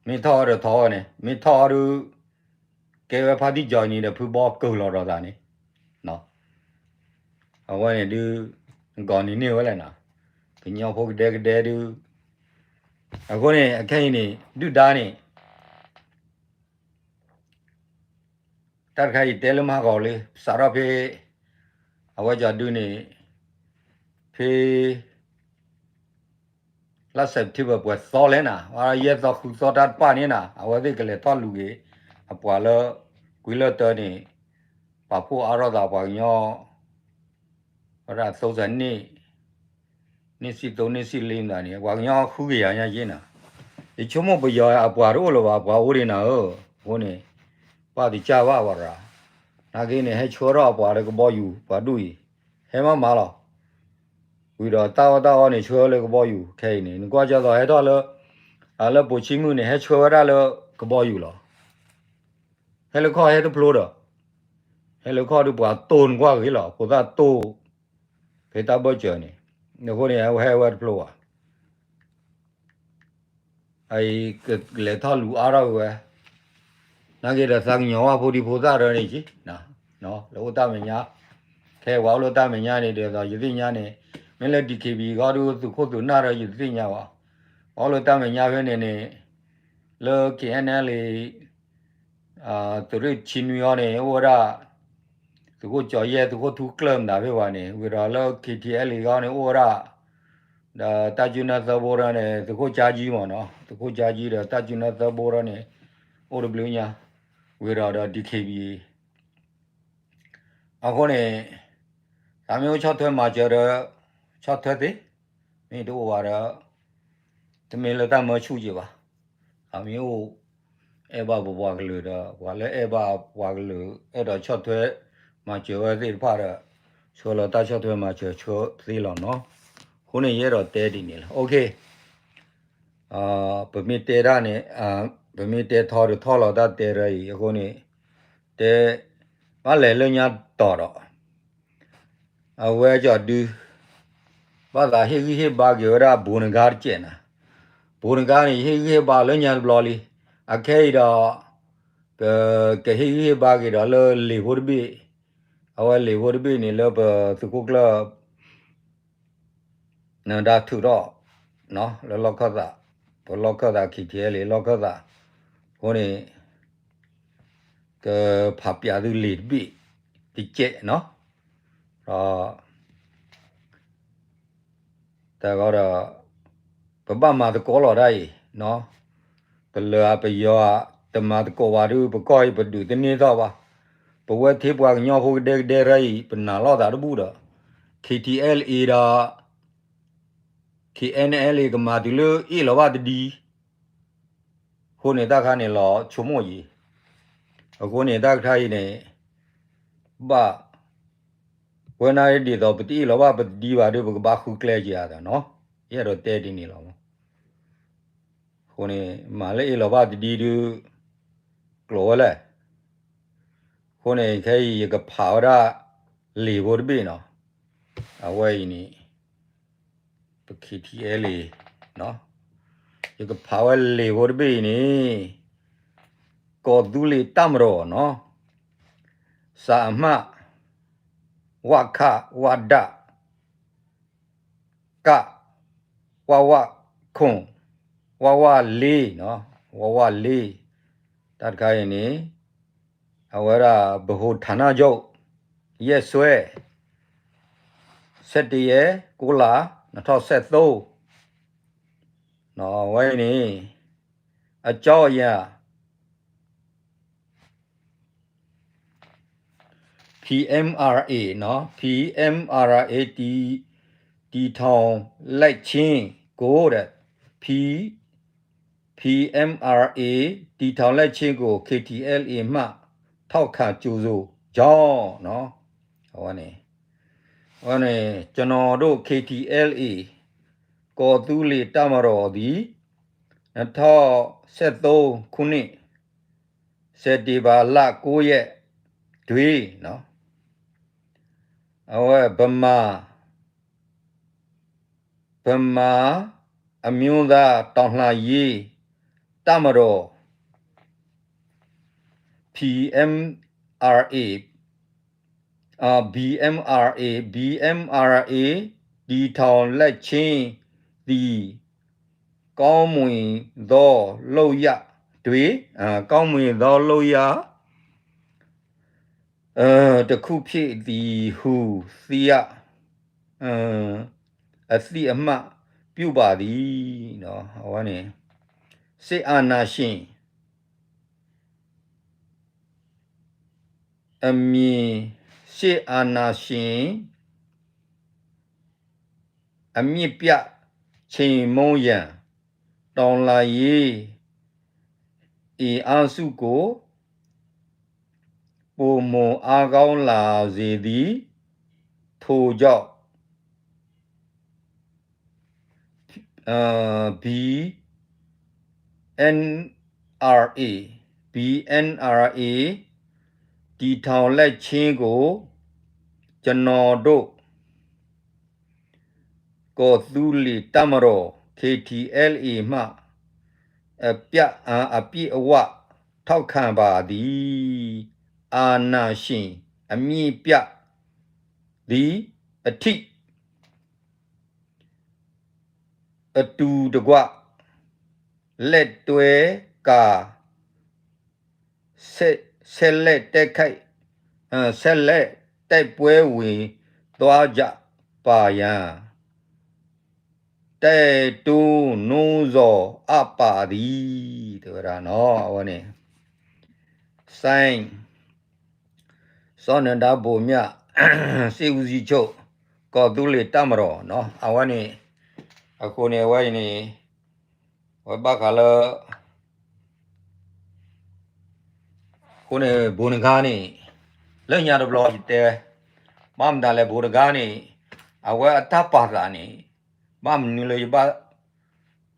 မ့ၢ်ထီၣ်အီၤဒီးထီၣ်အီၤန့ၣ် မ့ၢ်ထီၣ်အီၤဒုး ကဲဝဲဖါတံၢ်ကၠီနံၤဒီးဖုဘီကၢၢ်လီၤဒီးသးန့ၣ်, အဝဲန့ၣ်ဒုး နကီၢ်နံၤန့ၢ်ဝဲလဲၣ်နီၤ, ကညီဖိကဒဲကဒဲဒုး, အဃိန့ၣ် အခဲအံၤန့ၣ် ဒုၣ်ဒါန့ၣ် တၢ်တခါအံၤတဲလၢမၤဟးဂီၤလံ စးထီၣ်ဖဲ အဝဲကၠီဒုန့ၣ် ဖဲ လါ September ပှဲၤသီလဲၣ်နၤ, ယဲၢ်သီဃုသီတၢ်တပၣ်န့ၣ်နၤ, အဝဲသ့ၣ်ကလဲၤထီၣ်လူၤက့ၤ အပှၤလၢ ကွံလၢတၢန့ၣ် ပာ်ဖှိၣ်အါထီၣ်သးပှၤကညီ ဝဲဒၣ်သိစၢ်န့ၣ် န့ၢ်ဆံၣ်သိန့ၢ်ဆံၣ်လ့မတၤန့ၣ် ပှၤကညီဃုကယၤညါယ့နၤ, ယဆိကမိၣ်ပယီၤအပှၤတအိၣ်လၢၤဘၣ် ပှၤအိၣ်ဒံးနၤဧၢ, အဃိန့ၣ် ပၢ်တကၢ်ဘၣ်ဝဲရၤ, နာ်က့န့ၣ် ဟဲဆှၢထီၣ်အပှၤလၢကဘီယူၤ ပှၤဒူၣ်အံၤ ဟဲမၤမၤလီၤ, ဝံၤဒီးတၢ်အီၣ်တၢ်အီန့ၣ် ဆှၢလၢကဘီယူၤခဲအံၤန့ၣ် နကွၢ်ကၢ်သိးဟဲထီၣ်လၢ လၢပိာ်ဆံမုၣ်န့ၣ် ဟဲဆှၢဝဲဒၣ်လၢကဘီယူၤလီၤ. ဟဲလၢခီၣ်ဟဲတဖျိဒီး ဟဲလၢခီၣ်ဒုးပှၤတိၢ်နကွၢ်ဂ့ၤလီၤ, ဖိသၣ်တိၢ် ဖဲတၢ်ဘၢၣ်စၢၤန့ၣ်, အဃိန့ၣ် ဟဲဝဲတဖျိဘၣ်. အအံၤကလဲၤထီၣ်လူၤအါထီၣ်က့ၤဝဲ, နာ်က့ဒီးသးကညီၤဝဲဖိဒံဖိသၣ်ဒီးန့ၣ်က့, လၢအိၣ်တၢ်မဲာ်ညါ, ခဲပှၤအိၣ်လၢတၢ်မဲာ်ညါန့ၣ် ဒ်သိးယသ့ၣ်ညါန့ၣ်, မ့ၢ်လၢ DKBA ဂီၢ်ဒုးသုးခိၣ်သုးနၢ်ဒီးယတသ့ၣ်ညါဘၣ်, ပှၤအိၣ်လၢတၢ်မဲာ်ညါဖဲန့ၣ်န့ၣ်, လၢ KNLA သုးရ့ၣ်ဆံနွံအံၤန့ၣ် အိၣ်ဝဲဒၣ် သုးခိၣ်ကၠီၤယဲၢ် သုးခိၣ်ထူကျၢၢ်မတၤဖဲဘၣ်န့ၣ်, ဝံၤဒီးလၢ KTLA အံၤန့ၣ် အိၣ်ဝဲဒၣ် ဒီးတၢ်စုနၢသၢဘိဒီးန့ၣ် သုးခိၣ်ကၠါကၠံမ့ၢ်နီၤ, သုးခိၣ်ကၠါကၠံဒီးတၢ်စုနၢသၢဘိဒီးန့ၣ် အိၣ်တဘျုးညါ, ဝံၤဒီးဒီး DKBA အဃိန့ၣ် သးမ့ၢ်အိၣ်ဆီၣ်ထွဲမၤစၢၤဒီး ဆီၣ်ထွဲသ့, မ့ၢ်တအိၣ်ဘၣ်ဒီး တမ့ၢ်လၢတၢ်မၢဆူၣ်က့ၤဘၣ်. သးမ့ၢ်အိၣ် အဲၣ်ဘၣ်ပပှၤကလုာ်ဒီး ပှၤလၢအဲၣ်ဘၣ်ပှၤကလုာ် အဲၣ်ဒိးဆီၣ်ထွဲမၤစၢၤဝဲသ့ၣ်တဖၣ်ဒီး ဆှၢလီၤတၢ်ဆီၣ်ထွဲမၤစၢၤဆှၢသ့လီၤနီၤ. အဃိန့ၣ် ယအဲၣ်ဒိးတဲဒ်န့ၣ်လီၤ. ပမ့ၢ်တဲတၢ်န့ၣ် ပမ့ၢ်တဲထီဒီးထီၣ်လီၤတၢ်တဲတၢ်အံၤ အဃိန့ၣ် တဲ ဘၣ်လဲၤလၢညါတီၤဒီး အဝဲကၠီဒု ဘၣ်သးဟ့ၣ်ဂံၢ်ဟ့ၣ်ဘါက့ၤဝဲဒၣ်ဘိးနဂါတစဲးနၤ, ဘိးနဂါန့ၣ် ယဟ့ၣ်ဂံၢ်ဟ့ၣ်ဘါလၢညါတဘျီလံ. အခဲအံၤဒီး ပကဟ့ၣ်ဂံၢ်ဟ့ၣ်ဘါက့ၤဒီးလၢလံာ်ဖိတဘ့ၣ်, အဝဲလံာ်ဖိတဘ့ၣ်န့ၣ် လၢပသုးခိၣ်ကျၢၢ် နဒါထုးထီၣ် လၢလီၢ်ခၢၣ်သး, ပလီၢ်ခၢၣ်သး ခံထံအဲလ့ၣ် လီၢ်ခၢၣ်သး, အဃိန့ၣ် ကဖးပၠးသုလံာ်တဘ့ၣ်တကဲးနီၤ, ဒီး တၢ်ဂီၤဒီး ပဘၣ်မၤသကိးလီၤတၢ်အံၤ, တလၢၤဧါပယီၤဧါ, တမၤသကိးဘၣ်ဒီး ပကီၢ်အံၤပဒုးတန့ၢ်သီၣ်ဘၣ်, ပဝဲထဲပှၤကညီဖိကဒဲကဒဲရၢအံၤ ပနာ်လီၤသးတဘူၣ်ဒီး ခံထံအဲလ့ၣ်ဒီး ခံအဲနအဲလ့ၣ် ကမၤတုၤလၢအ့ၣ်လီၤဘၣ်တဒံ အဃိန့ၣ်တၢ်ခါန့ၣ်လီၤဆိကမိၣ်ယံၤ, အဃိန့ၣ်တၢ်ခါအံၤန့ၣ် ဘၣ် ဝဲနၤဒ်သိးပတအ့ၣ်လီၤဘၣ်ပတဒံဘၣ်ဒီး ပကဘၣ်ဃုကျဲက့ၤအသးနီၤ, ယအဲၣ်ဒိးတဲဒ်န့ၣ်လီၤ. အဃိန့ၣ် မၤလၢအ့ၣ်လီၤဘၣ်တဒံဒီး ကျိၤဝဲလဲၣ်. အဃိန့ၣ် ခဲအံၤယကဖးဝဲဒၣ် လံာ်ဖိတဘ့ၣ်နီၤ, အဝဲအံၤန့ၣ် ပခံထံအဲလ့ၣ် ယကဖးဝဲလံာ်ဖိတဘ့ၣ်အံၤန့ၣ် ကီၢ်သူလ့ၤတၢ်မရီနီၤ, စးအမး ဝးခး ဝးဒး ကး ဝးဝးခိၣ် ဝးဝးလ့နီၤ, ဝးဝးလ့, တၢ်တခါအံၤန့ၣ် အဝဲဒၣ် ဗဟိုဌာနချုပ် ရက်စွဲ ဆယ့်တစ်ရက် ကိုးလ နှစ်ထောင့်ဆယ့်သုံး, အဝဲန့ၣ် အကြောင်းအရာ PMRA နော် PMRA တည် တည်ထောင်လိုက်ခြင်းကိုတဲ့ P PMRA တည်ထောင်လိုက်ခြင်းကို KTLA မှ ထောက်ခံကြိုဆိုကြောင်းနော် အဝဲန့ၣ် အဝဲန့ၣ် ကျွန်တော်တို့ KTLA ကီၢ်သူလ့ၤတပ်မတော်သည် နှစ်ထောင့်ဆယ့်သုံးခုနှစ် စက်တင်ဘာလကိုးရက်တွင်နော် အဝဲဗမာ ဗမာအမျိုးသားတော်လှန်ရေးတပ်မတော် PMRA အာ BMRA BMRA တည်ထောင်လိုက်ခြင်းသည်ကောင်းမွန်သောလုပ်ရပ်တွင်အာကောင်းမွန်သောလုပ်ရပ် တစ်ခုဖြစ်သည်ဟုသိရ အသိအမှတ်ပြုပါသည်နော်အဝဲန့ၣ်စစ်အာဏာရှင်အမည်စစ်အာဏာရှင်အမြင့်ပြတ်ချေမှုန်းရန်တော်လှန်ရေးအင်အားစုကို ပိုမိုအားကောင်းလာစေသည်ထို့ကြောင့် BNRA BNRA တည်ထောင်လိုက်ခြင်းကိုကျွန်တော်တို့ ကီၢ်သူလ့ၤတပ်မတော် KTLA မှ အပြအအပြည့်အဝထောက်ခံပါသည်အာဏာရှင်အမြင့်ပြတ်သည်အထိအတူတကွလက်တွဲကာဆက်ဆက်လက်တိုက်ခိုက်ဆက်လက်တိုက်ပွဲဝင်သွားကြပါရန် တိုက်တွန်းနှိုးဆော်အပ်ပါသည်တဲဝဲဒၣ်နော်အဝဲန့ၣ် sign စောနဒါဘိုမြစစ်ဦးစီးချုပ် ကီၢ်သူလ့ၤတပ်မတော်နော်အဝဲန့ၣ် အဃိန့ၣ်အဝဲအံၤန့ၣ် အဝဲဘၣ်ဃးလၢ အဃိန့ၣ် ဘိးနဂါန့ၣ် လၢညါတဘျီယတဲ ဘၣ်မတၤလဲၣ် ဘိးနဂါန့ၣ် အဝဲအတၢ်ပာ်သးန့ၣ် ဘၣ်မနုၤလၢယဘၣ်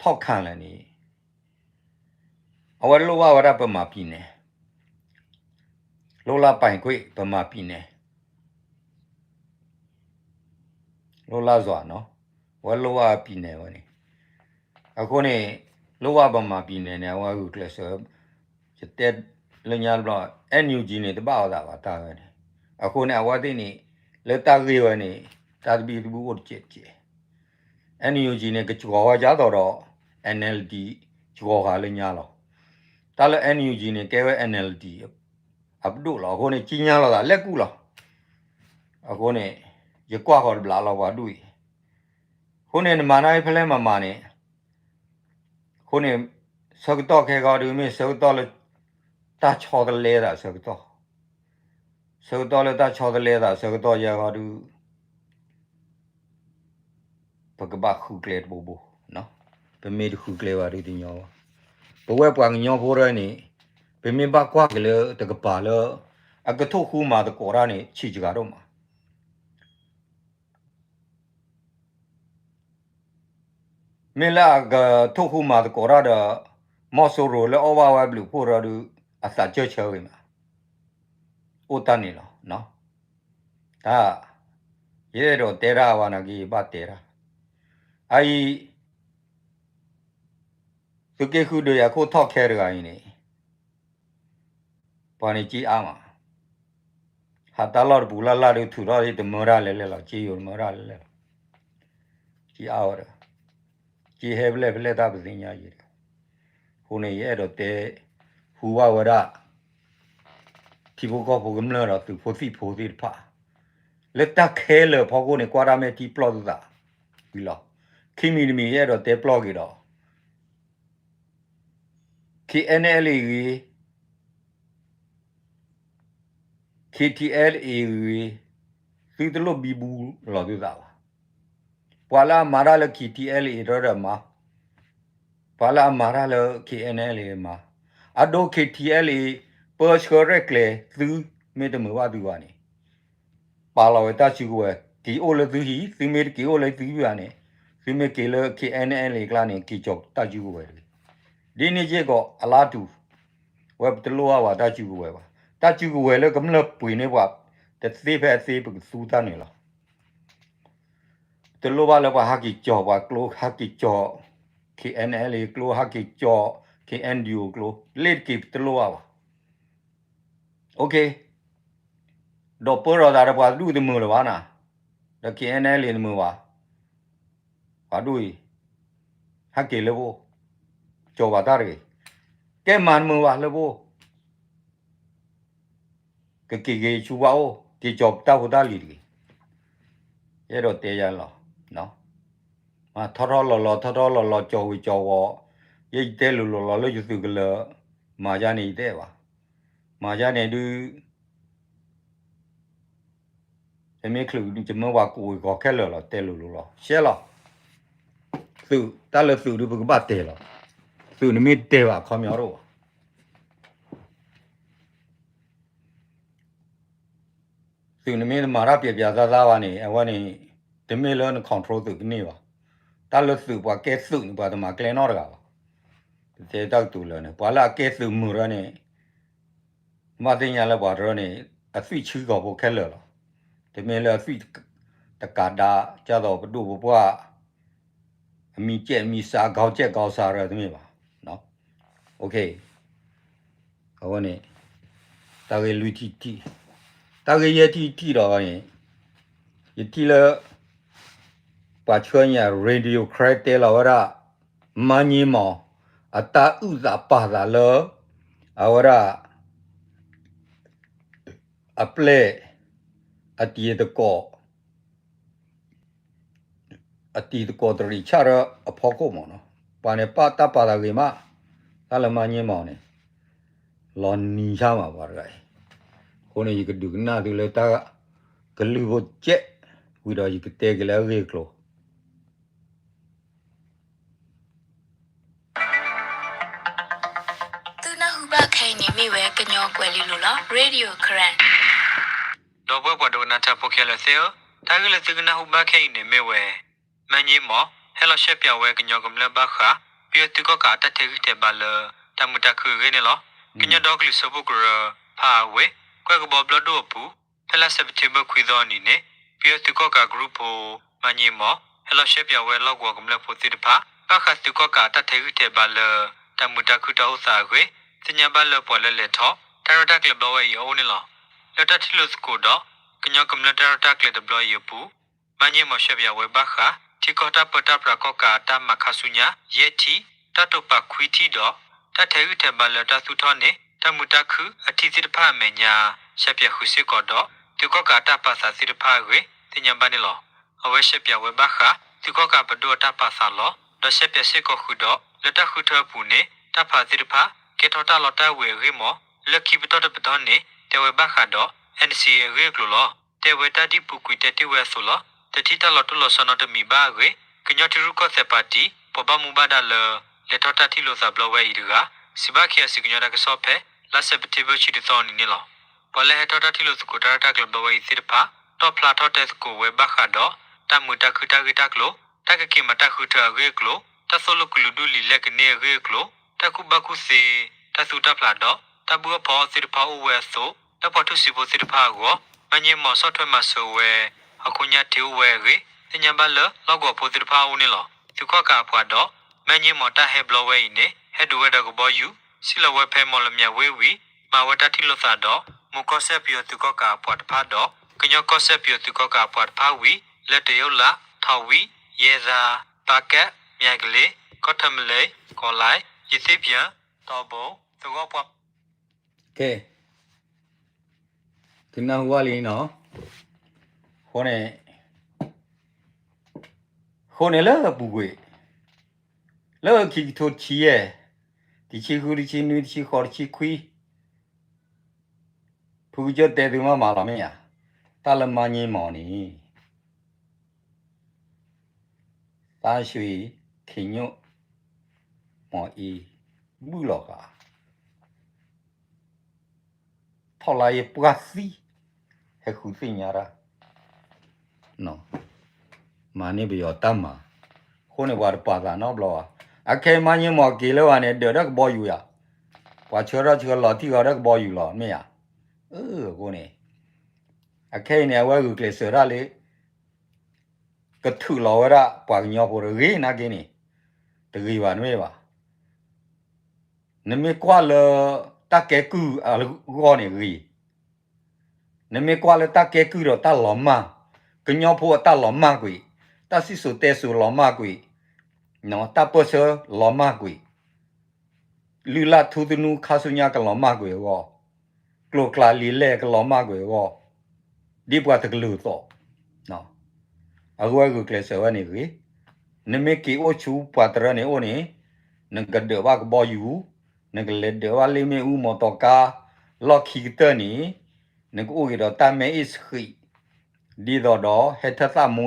ထီၣ်ခၣ်လဲၣ်န့ၣ် အဝဲလိၣ်ဘၣ်ဝဲဒၣ်ဗမာပြည်နယ် လိၣ်လၢပိုင်ခွင့် ဗမာပြည်နယ် လိၣ်လၢစွၤနီၤ အဝဲလိၣ်ဘၣ် ပြည်နယ် ဝဲန့ၣ် အဃိန့ၣ် လိၣ်ဘၣ်ဗမာပြည်နယ်န့ၣ် အဝဲဂုာ်ကျဲးစၢး ယတဲလၢညါတဘျီ NUG န့ၣ် တဘၣ်အသးဘၣ်တၢ်ဝဲန့ၣ် အဃိန့ၣ် အဝဲသ့ၣ်န့ၣ် လၢတၢ်ဂ့ၢ်ဝဲန့ၣ် တၢ်သဘံၣ်သဘုၣ်အိၣ်တကဲးတကဲး NUG န့ၣ် ကစှီၤဝဲဒ်သိးဒီး NLD စှီၤဃာ်လၢညါလီၤ. တၢ်လၢ NUG န့ၣ် ကဲဝဲ NLD အပဒိၣ်လီၤ. အဃိန့ၣ် ကံညါလိာ်သးလဲၣ်ကူၣ်လီၤ. အဃိန့ၣ် ယကွၢ်ဃီၤတဘျီလီၤ ပှၤဒူၣ်အံၤ. အဃိန့ၣ် နမၤတၢ်ဖဲလဲၣ်မၤမၤန့ၣ် အဃိန့ၣ် ဆၢကတီၢ်ခဲခီဒုး မ့ၢ်ဆၢကတီၢ်လၢ တၢ်ဆီတလဲသးဆၢကတီၢ်, ဆၢကတီၢ်လၢတၢ်ဆီတလဲသးဆၢကတီၢ်ယဲၢ်ခီဒုး ပကဘၣ်ဃုကျဲတဘိဘိ, ပမ့ၢ်တဃုကျဲဘၣ်ဒုးတညီဘၣ်. ပဝဲပှၤကညီဖိတဂၤန့ၣ် ပမ့ၢ်ဘၣ်ကွၢ်က့ၤလၢတကပၤလၢ အကထိၣ်ဃူမၤသကိးတၢ်န့ၣ် ဆံးစှၤဒိၣ်မး မ့ၢ်လၢအကထိၣ်ဃူမၤသကိးတၢ်ဒီး မီၤစိရိၤလၢအီၣ်ဘၣ်ဝဲဘျုးဖှိၣ်ဒီးဒုး အသးကၢၢ်ဆၢဂ့ၤမး, အိၣ်တၢ်န့ၣ်လီၤ. တၢ် ယအဲၣ်ဒိးတဲတၢ်အဝဲနာ်က့ ယဘၣ်တဲတၢ်, အအံၤ သုးက့ဃုဒုးယၤခိၣ်ထီၣ်ခဲတဂၤအံၤန့ၣ် ပှၤန့ၣ်က့အါမး, ဟးတၢ်လီၢ်တပူၤလၢ်လၢ်ဒုး ထုးထီၣ်တမၢတၢ်လဲၤလဲၣ်လီၤ, က့ယိာ်တမၢတၢ်လဲၤလဲၣ်လီၤ. က့အါဝဲဒီး က့ဟဲဖဲလဲၣ်ဖဲလဲၣ်တၢ်ပသ့ၣ်ညါယံၤဒီး, အဃိန့ၣ် ယအဲၣ်ဒိးတဲ ဟူဘၣ်ဝဲဒၣ် ထံဖိကီၢ်ဖိကမျၢၢ်ဒီးသုးဖိသံၣ်ဖိသ့ၣ်တဖၣ် လၢတၢ်ခဲလၢာ်အဖီခိၣ်န့ၣ် ကွၢ်တၢ်မဲာ်ထံပျီၢ်သုသးဝံၤလီၤ. ခံမံၤတမံၤ ယအဲၣ်ဒိးတဲပျီၢ်က့ၤဒီး KNLA ဂ့ၤ KTLA ဂ့ၤ သုတလိၣ်ဘံဘူလီၤသုသးဘၣ်. ပှၤလၢအမၤတၢ်လၢ KTLA ဒီးမၤ, ပှၤလၢအမၤတၢ်လၢ KNLA မၤ, အဒိ KTLA ပၢဆှၢရဲၣ်ကျဲၤသု မ့ၢ်တမုာ်ဘၣ်သုဘၣ်န့ၣ် ပာ်လီၤဝဲတၢ်စုကဝဲၤ က့ၤအိၣ်လၢသုဟံၣ်, သုမ့ၢ်တက့ၤအိၣ်လၢသုဟံၣ်ဘၣ်န့ၣ် သုမ့ၢ်က့ၤလၢ KNLA အကျါန့ၣ် က့ၤကၠီၤတၢ်စုကဝဲၤတဂ့ၤ. ဒ်န့ၣ်စ့ၢ်ကီး အလါတူၢ် ဝဲပတလိၣ်ဘၣ်ပှၤတၢ်စုကဝဲၤဘၣ်. တၢ်စုကဝဲၤလၢကမျၢၢ်ပှ့ၤန့ၢ်ပှၤ တသ့ဖဲအသ့ ပကသူတၢ်န့ၣ်လီၤ. တလိၣ်ဘၣ်လၢပှၤဟးက့ၤကၠီၤပှၤကျိ ဟးက့ၤကၠီၤ KNLA ကျိ ဟးက့ၤကၠီၤ KNDO ကျိ လ့ၣ်တက့ၤပတလိၣ်ဘၣ်ဘၣ်. ဒီးပၢဒီးသးဒီးပှၤတဒူၣ်တမုာ်လၢၤဘၣ်နၤ, ဒီး KNLA တမုာ်ဘၣ်, ပှၤဒူၣ်အံၤ ဟဲက့ၤလၢပအိၣ်, ကၠီၤဘၣ်တၢ်တဂ့ၤ, ကဲမၤတမုာ်ဘၣ်လၢပအိၣ်, ကက့ၤက့ၤဆူပှၤအိၣ် က့ၤကၠီၤတၢ်ဖိတၢ်လံၤတဂ့ၤ. ယအဲၣ်ဒိးတဲယၤလီၤ. ထီထီၣ်လီၤလီၤ ထီထီၣ်လီၤလီၤ ကၠီၤဝံၤကၠီၤဝီၤ, ယဲယတဲလိၤလိၤလီၤလၢယသုးကလၢၤ, မၤယါန့ၣ်ယတအဲၣ်ဘၣ်, မၤယါန့ၣ်ဒုး တမ့ၢ်ချုးယမၢပှၤကိးဂၤခိးခဲလၢာ်လီၤ, တဲလိၤလိၤလီၤ, ရှဲလီၤ. သုး တၢ်လၢသုးဒုးပကဘၣ်တဲလီၤ. သုးန့ၣ်မ့ၢ်တဲဘၣ်အခီပညီတအိၣ်ဘၣ်. သုးန့ၣ်မ့ၢ်တမၤတၢ်ပျဲးပျဲးသးသးဘၣ်န့ၣ် အဝဲန့ၣ် တမ့ၢ်လၢန control သုးကန့ၢ်ဘၣ်. တၢ်လၢသုးပှၤကဲသုးန့ၣ် ပှၤတမၤကျဲနီတဂၤဘၣ်. ပတဲတၢ်ကတိၤလၢာ်န့ၣ် ပှၤလၢအကဲသုးမုာ်ရၢန့ၣ် မ့ၢ်သ့ၣ်ညါလၢပှၤတရၢန့ၣ် အသွံၣ်ဆှံကီၢ်ဖိခဲလၢာ်လီၤ. တမ့ၢ်လၢအသွံၣ်တကးဒါ ကၢ်သိးပဒိၣ်ပပှၢ် အမံၤကဲးမံၤစး ခေါင်းကဲးခေါင်းစး ရၢတမ့ၢ်ဘၣ်. အဝဲန့ၣ် တၢ်ဂ့ၢ်လွံၢ်ထံၣ်တထံၣ်, တၢ်ဂ့ၢ်ယဲၢ်ထံၣ်တထံၣ်ဒီးန့ၣ် ယထံၣ်လၢ ပှၤဆှၢညါ Radio Karen တဲလီၤဝဲဒၣ် မါည့မီၤ အတၢ်အုၣ်သးပာ်သးလၢ အဝဲဒၣ် အပျဲၢ် အတံၤသကိး အတံၤသကိးတရံးဆၣ်ရၢအဖီခိၣ်မးနီၤ, ပှၤန့ၣ်ပာ်တၢ်ပာ်သးဂ့ၤမး, တၢ်လၢမါည့မီၤန့ၣ် လီၤနံၤဆၣ်မးပှၤတဂၤအံၤ, အဃိန့ၣ် ယကဒုးကနၣ်သုလၢတၢ်ကလုၢ်ဖိကဲး, ဝံၤဒီးယကတဲက့ၤလၢအဂ့ၢ်အကျိၤ သုနၢ်ဟူဘၣ်ခဲအံၤန့ၣ်မ့ၢ်ဝဲကညီကွဲၤလ့လိၤလီၤ Radio Karen. ဒီပုၢ်ဝဲၢ်ပှၤဒိကနၣ်တၢ်ဖိခဲလၢာ်သ့ၣ်ဧၢ, တၢ်ဂ့ၢ်လၢသုကနၢ်ဟူဘၣ်ခဲအံၤန့ၣ်မ့ၢ်ဝဲ မါည့မီၤ ဟဲလီၤရှဲပၠးဝဲကညီကမျၢၢ်ဘၣ်ဃး ပယီၤသုးကီၣ်ကးအတၢ်ထဲးဂံၢ်ထဲးဘါလၢ တၢ်မုာ်တၢ်ခုၣ်အဂ့ၢ်န့ၣ်လီၤ. ကညီဒီကလုာ်စၢဖှိၣ်ကရၢ ဖးအဝ့ၢ် ကွဲၢ်ကဘီဘျီၣ်ဒိၣ်အပူၤ ဖဲလါစဲးပထ့ဘၢၣ်ခွံသီအနံၤန့ၣ် ပယီၤသုးကီၣ်ကးကရူၢ်ဖိ မါည့မီၤ ဟဲလီၤရှဲပၠးဝဲလီၢ်ကဝီၤကမျၢၢ်ဖိသ့ၣ်တဖၣ် ဘၣ်ဃးသုးကီၣ်ကးအတၢ်ထဲးဂံၢ်ထဲးဘါလၢ တၢ်မုာ်တၢ်ခုၣ်တၢ်အိၣ်သးအဂ့ၢ် သ့ၣ်ညါဘၣ်လၢပှၤလၢလဲၤထီၣ် တၢ်ရဲၣ်တၢ်ကျဲၤဘျီဝဲအံၤအအိၣ်န့ၣ်လီၤ. လၢတၢ်ထံၣ်လိာ်သကိးဒီး ကညီကမျၢၢ်တၢ်ရဲၣ်တၢ်ကျဲၤတဘျီအံၤအပူၤ မါည့မီၤရှဲပၠးဝဲဘၣ်ဃး ထံကီၢ်တၢ်ပၢတၢ်ပြးကီၣ်ကးအတၢ်မၤခါဆူညါ ယဲၢ်ထံၣ်, တၢ်တိာ်ပာ်ခွံထံၣ်ဒီး တၢ်ထဲးဂံၢ်ထဲးဘါလၢတၢ်သူၣ်ထီၣ်န့ၢ် တၢ်မုာ်တၢ်ခုၣ်အထံၣ်သ့ၣ်တဖၣ်အမဲာ်ညါ ရှဲပၠးဃုာ်စ့ၢ်ကီးဒီး သုးကီၣ်ကးအတၢ်ပာ်သးသ့ၣ်တဖၣ်အဂ့ၢ် သ့ၣ်ညါဘၣ်န့ၣ်လီၤ. အဝဲရှဲပၠးဝဲဘၣ်ဃး သုးကီၣ်ကးပဒိၣ်အတၢ်ပာ်သးလီၤ. ဒီးရှဲပၠးစ့ၢ်ကီးဃုာ်ဒီး လၢတၢ်ဃုထၢအပူၤန့ၣ် တၢ်ဖးသ့ၣ်တဖၣ် ကဲထီၣ်တၢ်လီတၢ်ဝ့ၤအဂ့ၢ်မ့ၢ် လၢခံပတီၢ်တပတီၢ်န့ၣ် တဲဝဲဘၣ်ဃးဒီး NCA အဂ့ၢ်အကျိၤလီၤ. တဲဝဲတၢ်ဒ်ပူၤကွံာ်တဲတ့ၢ်ဝဲအသိးလီၤ. တထံၣ်တၢ်လီၤတိၢ်လီၤဆီနီတမံၤဘၣ်အဂ့ၢ် ကညီထံရူၢ်ကီၢ်သဲးပၣ်တံၣ် ပှၤဘၣ်မူဘၣ်ဒါလၢ လဲၤထီၣ်တၢ်ထံၣ်လိာ်သးဘျီဝဲအံၤတဂၤ စံးဘၣ် KIC ကညီတၢ်ကစီၣ်ဖဲ လါစဲးပထ့ဘၢၣ် တဆံတသီအနံၤန့ၣ်လီၤ. ပှၤလၢဟဲထီၣ်တၢ်ထံၣ်လိာ်သကိးတၢ်ရဲၣ်တၢ်ကျဲၤဘျီဝဲအံၤသ့ၣ်တဖၣ် တီၣ်ဖျါထီၣ်တဲသကိးဝဲဘၣ်ဃးဒီး တၢ်မုာ်တၢ်ခုၣ်တၢ်ဂ့ၢ်တၢ်ကျိၤ, တၢ်ကက့ၤမၤတၢ်ဃုထၢအဂ့ၢ်အကျိၤ, တၢ်သိၣ်လိကလုာ်ဒူၣ်လံာ်လဲၢ်ကန့ၢ်အဂ့ၢ်အကျိၤ, တၢ်ကူၣ်ဘၣ်ကူၣ်သ့, တၢ်သူတၢ်ဖျးဒီး တၢ်ဘုၣ်အီၣ်ဖီအီၣ်သ့ၣ်တဖၣ်အိၣ်ဝဲအသိး လၢပှၤထူၣ်စုဖိသ့ၣ်တဖၣ်အဂီၢ် မါည့မီၤဆီၣ်ထွဲမၤစၢၤဝဲ ဟီၣ်ခိၣ်ညါထံးအိၣ်ဝဲအဂ့ၢ် သ့ၣ်ညါဘၣ်လၢလီၢ်ကဝီၤဖိသ့ၣ်တဖၣ်အအိၣ်န့ၣ်လီၤ. သုးကီၣ်ကးအပှၤဒီး မါည့မီၤတၢ်ဟဲဘျီဝဲအံၤန့ၣ် ဟဲဒုးဝဲဒီးကဘီယူၤ စံၣ်လီၤဝဲဖဲမီၣ်လမၠးဝ့ၢ်ဝံၤ မၤဝဲတၢ်ထံၣ်လိာ်သးဒီး မူၤကီၢ်စဲၣ်ပယီၤသုးကီၣ်ကးအပှၤတဖၣ်ဒီး ကညီကီၢ်စဲၣ်ပယီၤသုးကီၣ်ကးအပှၤတဖၣ်ဝံၤ လၢတယိၣ်လး, ထီၣ်ဝံၣ်, ယဲၢ်သါ, ပၣ်ကဲး, မၠဲကလ့, ကီၢ်ထၢမလ့း, ကီၢ်လဲၣ်, ယသ့ၣ်ပၠၣ်, တီၤဘိ, သဂီၢ်ပှၢ် ကနၢ်ဟူဘၣ်လံနီၤ, အဃိန့ၣ်, အဃိန့ၣ်လၢအပူၤကွံာ်, လၢခံကထိတဆံယဲၢ်, တဆံဃု, တဆံနွံ, တဆံဃိး, တဆံခွံ, ဖုကစၢၢ်တဲသုမးမးလီၤမ့ၢ်ဧါ, တၢ်လၢမါည့မီၤန့ၣ် သးဆှံခ့ညိၣ်မီၤအံၤ ဘုၣ်လီၤဃာ် ထီၣ်လါယပှၢ်သံ, ဟဲဃုသ့ၣ်ညါတၢ်, မၤန့ၢ်ပယီၤတၢ်မၤ, အဃိန့ၣ်ပှၤတပာ်သးနီတဘျီဘၣ်, အခဲအံၤမါည့မီၤက့ၤလၢဝဲန့ၣ် ဒၢးဒီးကဘီယူၤယၤ, ပှၤဆှၢထီၣ်ဆှၢလီၤထံၣ်ဂီၤဒီးကဘီယူၤလီၤ မ့ၢ်ဧါ, အဃိန့ၣ်, အခဲအံၤန့ၣ် အဝဲဂုာ်ကျဲးစၢးတၢ်လၢ ကထုးလီၤဝဲဒၣ်ပှၤကညီဖိတဂ့ၤနာ်က့န့ၣ်, တဂ့ၤဘၣ်တမ့ၢ်ဘၣ်. နမ့ၢ်ကွၢ်လၢတၢ်ကဲကုၢ်အဂီၢ်န့ၣ်ဂ့ၤ, နမ့ၢ်ကွၢ်လၢတၢ်ကဲကုၢ်ဒီးတၢ်လီၤမၢ်, ကညီဖိအတၢ်လီၤမၢ်ကွံာ်, တၢ်စံၣ်စိၤတဲစိၤလီၤမၢ်ကွံာ်, တၢ်ပၢၢ်ဆၢလီၤမၢ်ကွံာ် လုၢ်လၢ်ထူသနူခါဆူညါကလီၤမၢ်ကွံာ်အဂီၢ်, ကျိၤကျဲလံာ်လဲၢ်ကလီၤမၢ်ကွံာ်အဂီၢ်, ဒ်ပှၤတကလုာ်အသိး, အဝဲဂုာ်ကျဲးစၢးဝဲန့ၣ်ဂ့ၤ, နမ့ၢ်က့ၤအိၣ်ဆူပှၤတရၢန့ၣ်အိၣ်န့ၣ်, နကဒၢးဘၣ်ကဘီယူၤ, နကလဲၤဒၢးဘၣ်လၢမ့ၣ်အူမီၢ်တီၤကါ, လီၢ်ခံကတၢၢ်န့ၣ်, နကအိၣ်က့ၤဒီးတၢ်မဲအ့ၣ်ဆှံ, ဒ်သိးဒီးဟဲထၢၣ်သၣ်မှံ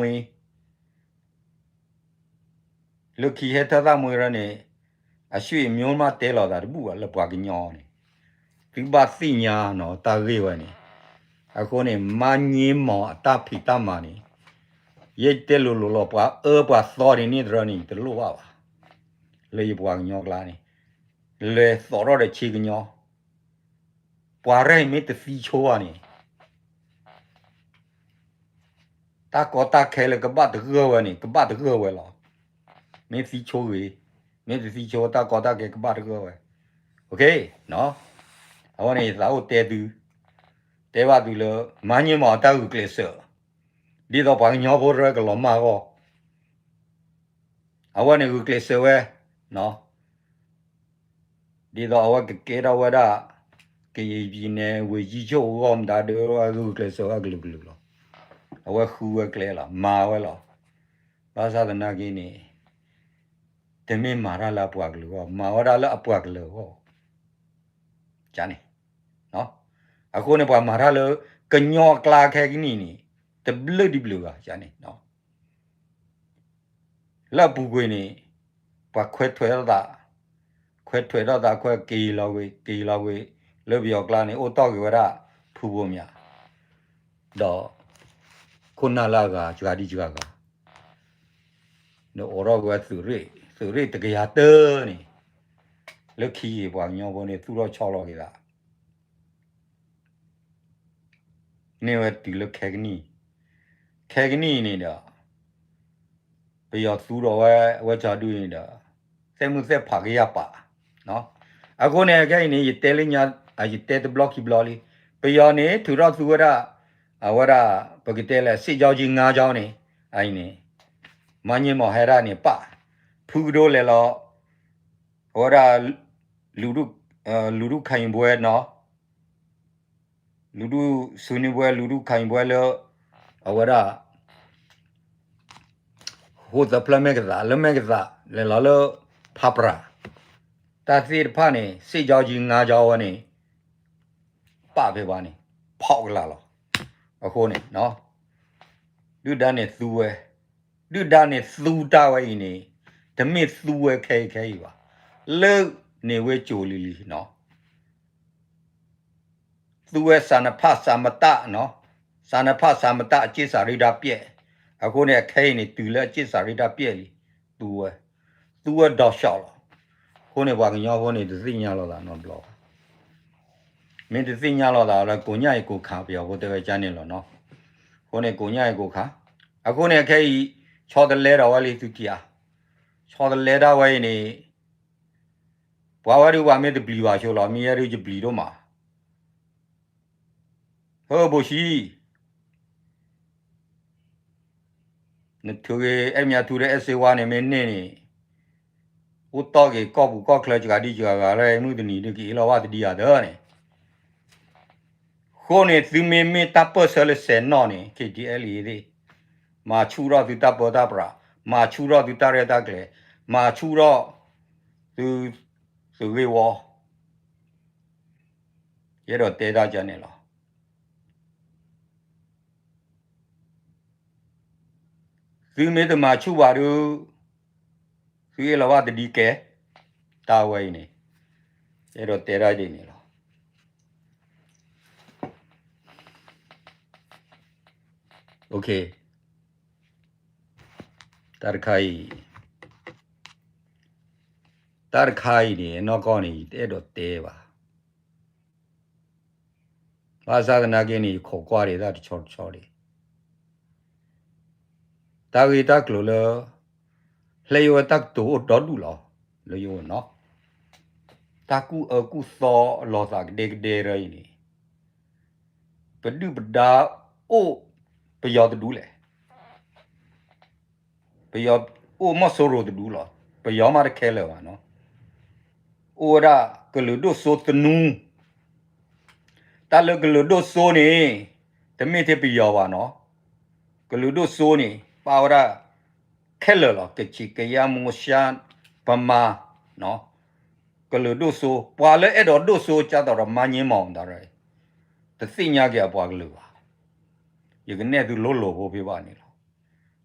လၢခံဟဲထၢၣ်သၣ်မှံရၢန့ၣ်, အဆွေမျိုးမးတဲလီၤသးတဘူၣ်ဘၣ်လၢပှၤကညီန့ၣ်, သုဘၣ်သ့ၣ်ညါနီၤတၢ်ဂ့ၢ်ဝဲန့ၣ်, အဃိန့ၣ် မါည့မီၤအတၢ်ဖံးတၢ်မၤန့ၣ်, ယဲတဲလိၤလိၤလီၤ ပှၤအၢပှၤသီန့ၣ်န့ၣ်တရၢန့ၣ် ယတလိၣ်ဘၣ်ဘၣ်, လၢယပှၤကညီကျါန့ၣ်, လဲၤသိးထီၣ်ဒီးဆ့ကညီ, ပှၤရဲၣ်မ့ၢ်တသံဆိဘၣ်န့ၣ် တၢ်ကီတၢ်ခဲလၢကဘၣ်တဂၢၢ်ဝဲန့ၣ် ကဘၣ်တဂၢၢ်ဝဲလီၤ. မ့ၢ်သံဆိဂ့ၤ, မ့ၢ်တသံဆိ တၢ်ကီတၢ်ခဲကဘၣ်တဂၢၢ်ဝဲ. အဝဲန့ၣ်ယသးအိၣ်တဲသု, တဲဘၣ်သုလၢ မါည့မီၤအတၢ်ဂုာ်ကျဲးစၢး, ဒ်သိးပှၤကညီဖိရဲၣ်ကလီၤမၢ်အဂီၢ်, အဝဲန့ၣ်ဂုာ်ကျဲးစၢးဝဲ ဒ်သိးအဝဲကကဲထီၣ်ဝဲဒၣ် ကယံာ်ပံၤနဲ ဝ့ၢ်ယံဆိၣ်အဂီၢ်မတၤဒုး အဝဲဂုာ်ကျဲးစၢးဝဲကလုာ်ကလုာ်လီၤ. အဝဲဃုဝဲကျဲလီၤ မၤဝဲလီၤ. ဘၣ်ဆၣ်သနာ်က့န့ၣ် တမ့ၢ်မၤတၢ်လၢအပှၤကလုာ်အဂီၢ် မၤဝဲဒၣ်လၢအပှၤကလုာ်အဂီၢ် န့ၣ် အဃိန့ၣ် ပှၤမၤတၢ်လၢ ကညီအကျါခဲကနံၣ်န့ၣ် တဘျုးဒံးဘျုးဘၣ်န့ၣ် လၢအပူၤကွံာ်န့ၣ် ပှၤခွဲးထွဲးထီၣ်သး, ခွဲးထွဲးထီၣ်သး ခွဲးက့ၤလီၤကွံာ် က့ၤလီၤကွံာ် လၢပယီၤကျါန့ၣ် အိၣ်တီၢ်က့ၤဝဲဒၣ် ဖုဘိမၠး ဒီး ခိၣ်နၢ်လၢအဂၤ စှၤဒံစှၤဂၤ န့ၣ်အိးထီၣ်က့ၤဝဲသုးရ့ၣ်, သုးရ့ၣ်တကယၤတၢန့ၣ် လၢခံက့ၤပှၤကညီဖိန့ၣ် သူၣ်ထီၣ်ဆီလီၤက့ၤသး န့ၢ်ဝဲတုၤလၢခဲကနံၣ်, ခဲကနံၣ်အံၤန့ၣ်ဒီး ပယီၤသူဒီးဝဲ အဝဲကၠီဒုန့ၣ်ဒီး သဲမုၢ်သဲဖးကယၢ်ပာ်, အဃိန့ၣ် ခဲအံၤန့ၣ် ယတဲလၢညါ ယတဲတဘျီခံဘျီလံ, ပယီၤန့ၣ် ထုးထီၣ်သူဝဲဒၣ် အဝဲဒၣ် ပကတဲလၢ စစ်ကြောင်းကြီး ငါးကြောင်း န့ၣ် အအံၤန့ၣ် မၤည့မီၤဟဲဒၣ်န့ၣ်ပၣ်, ဖုကဒိလဲၤလီၤ, အဝဲဒၣ် လူထု လူထုခံယူပွဲနီၤ, လူထုဆွေးနွေးပွဲ လူထုခံယူပွဲလၢ အဝဲဒၣ် ဟိသၢဖျၢၣ်မဲာ်ကသး လၢမဲာ်ကသး လဲၤလီၤလၢဖးပြး, တၢ်သ့ၣ်တဖၣ်န့ၣ် စ့ၣ်ကၠီကၠံ ငါးကၠီဝဲန့ၣ် ပာ်ဖဲဘၣ်န့ၣ် ဖီၣ်ကလာ်လီၤ. အဃိန့ၣ် ဒုၣ်ဒါန့ၣ်သူဝဲ, ဒုၣ်ဒါန့ၣ်သူတၢ်ဝဲအံၤန့ၣ် တမ့ၢ်သူဝဲခဲအံၤခဲအံၤဘၣ်, လၢန့ၣ်ဝဲကၠိၤလံၤလံၤနီၤ သူဝဲ စးနဖးစးမတၢ်နီၤ, စးနဖးစးမတၢ် အက့ၣ်စးရ့ဒၣ်ပျဲၣ်, အဃိန့ၣ် အခဲအံၤန့ၣ် တုၤလၢအက့ၣ်စးရ့ဒၣ်ပျဲၣ်လံ, သူဝဲ, သူဝဲဒီးရှီလီၤ. အဃိန့ၣ် ပှၤကညီဖိန့ၣ် တသ့ၣ်ညါလိာ်သးနီတဘျီဘၣ်, မ့ၢ်တသ့ၣ်ညါလိာ်သးလၢ ကိးညါအံၤကိးခါ ပယီၤဖိတဲဝဲကၠါန့ၣ်လီၤနီၤ, အဃိန့ၣ် ကိးညါအံၤကိးခါ, အဃိန့ၣ် အခဲအံၤ ဆီတလဲဒီးဝဲလံသုထံၣ်ဧါ, ဆီတလဲဒၣ်ဝဲအံၤန့ၣ် ပှၤဝဲဒုးပှၤမ့ၢ်တပျံၤဘၣ်ဆိလီၤ မ့ၢ်ယဲဒုးယပျံၤဒိၣ်မး, ဟၢဘိၣ်ဆံ, နထုးဂ့ၤ အဲၣ်မၠးထူဒီးအဲၣ်စ့ဝါန့ၣ် မ့ၢ်န့ၢ်န့ၣ်, အိၣ်တီၢ်က့ၤကီၢ်ပူၤကီၢ်ချၢ စှၤဒံစှၤဂၤလၢမုၢ်တနံၤဒုး ကအ့လီၤဘၣ်တဒံဧါသၢန့ၣ် အဃိန့ၣ် သုမ့မ့ၢ်တၢ်ပၢၢ်ဆၢလၢစဲးနီၣ်န့ၣ် ခ့တံအဲလံသ့ၣ်, မၤဆူၣ်ထီၣ်သုတၢ်ပၢတၢ်ပြး, မၤဆူၣ်ထီၣ်သုတၢ်ရဲၣ်တၢ်ကျဲၤ, မၤဆူၣ်ထီၣ်သုသုးဂ့ၢ်ဝီ, ယအဲၣ်ဒိးတဲတၢ်ကန့ၣ်လီၤ. သုမ့ၢ်တမၤဆူၣ်ဘၣ်ဒီး သုအ့ၣ်လီၤဘၣ်တဒံကဲ, တၢ်ဝဲအံၤန့ၣ် အဲၣ်ဒိးတဲဒၣ်ဒ်န့ၣ်လီၤ. တၢ်တခါအံၤ, တၢ်တခါအံၤန့ၣ် နီၢ်ကီၢ်န့ၣ် ယတအဲၣ်ဒိးတဲဘၣ်. ဘၣ်ဆၣ်သနာ်က့န့ၣ် ယခိးကွၢ်ဒံးတၢ်တဆီတဆီဒံး, တၢ်ဂ့ၢ်တၢ်ကျိၤလၢ ဟဲယိဝဲတၢ်ကတိၤအိၣ်ဒီဒူၣ်လီၤ, လၢယိနီၤ, တၢ်ကူၣ်အၢကူၣ်သီအလီၤသးကဒဲကဒဲရၢအံၤန့ၣ်, ပဒုၣ်ပဒါအိၣ်ပယီၤတဒူၣ်လဲၣ်. ပယီၤအိၣ်မီၢ်စိရိၤတဒူၣ်လီၤ. ပယီၤမးတခဲလၢာ်ဘၣ်နီၤ. အိၣ်ဝဲဒၣ်ကလုာ်ဒိၣ်စိသနူ, တၢ်လၢကလုာ်ဒိၣ်စိန့ၣ် တမ့ၢ်ထဲပယီၤဘၣ်နီၤ. ကလုာ်ဒိၣ်စိန့ၣ် ပာ်ဝဲဒၣ်ခဲလၢာ်လီၤ. ကချ့ၣ် ကယါ မူၤရှါ ပမၤ ကလုာ်ဒိၣ်စိ, ပှၤလၢအဲၣ်ဒိးဒိၣ်စိကၢ်သိးဒီးမၤည့မီၤတရၢ, တသ့ၣ်ညါက့ၤအပှၤကလုာ်ဘၣ်. ယကနဲၣ်သုလိၤလိၤဖိဖဲဘၣ်န့ၣ်လီၤ.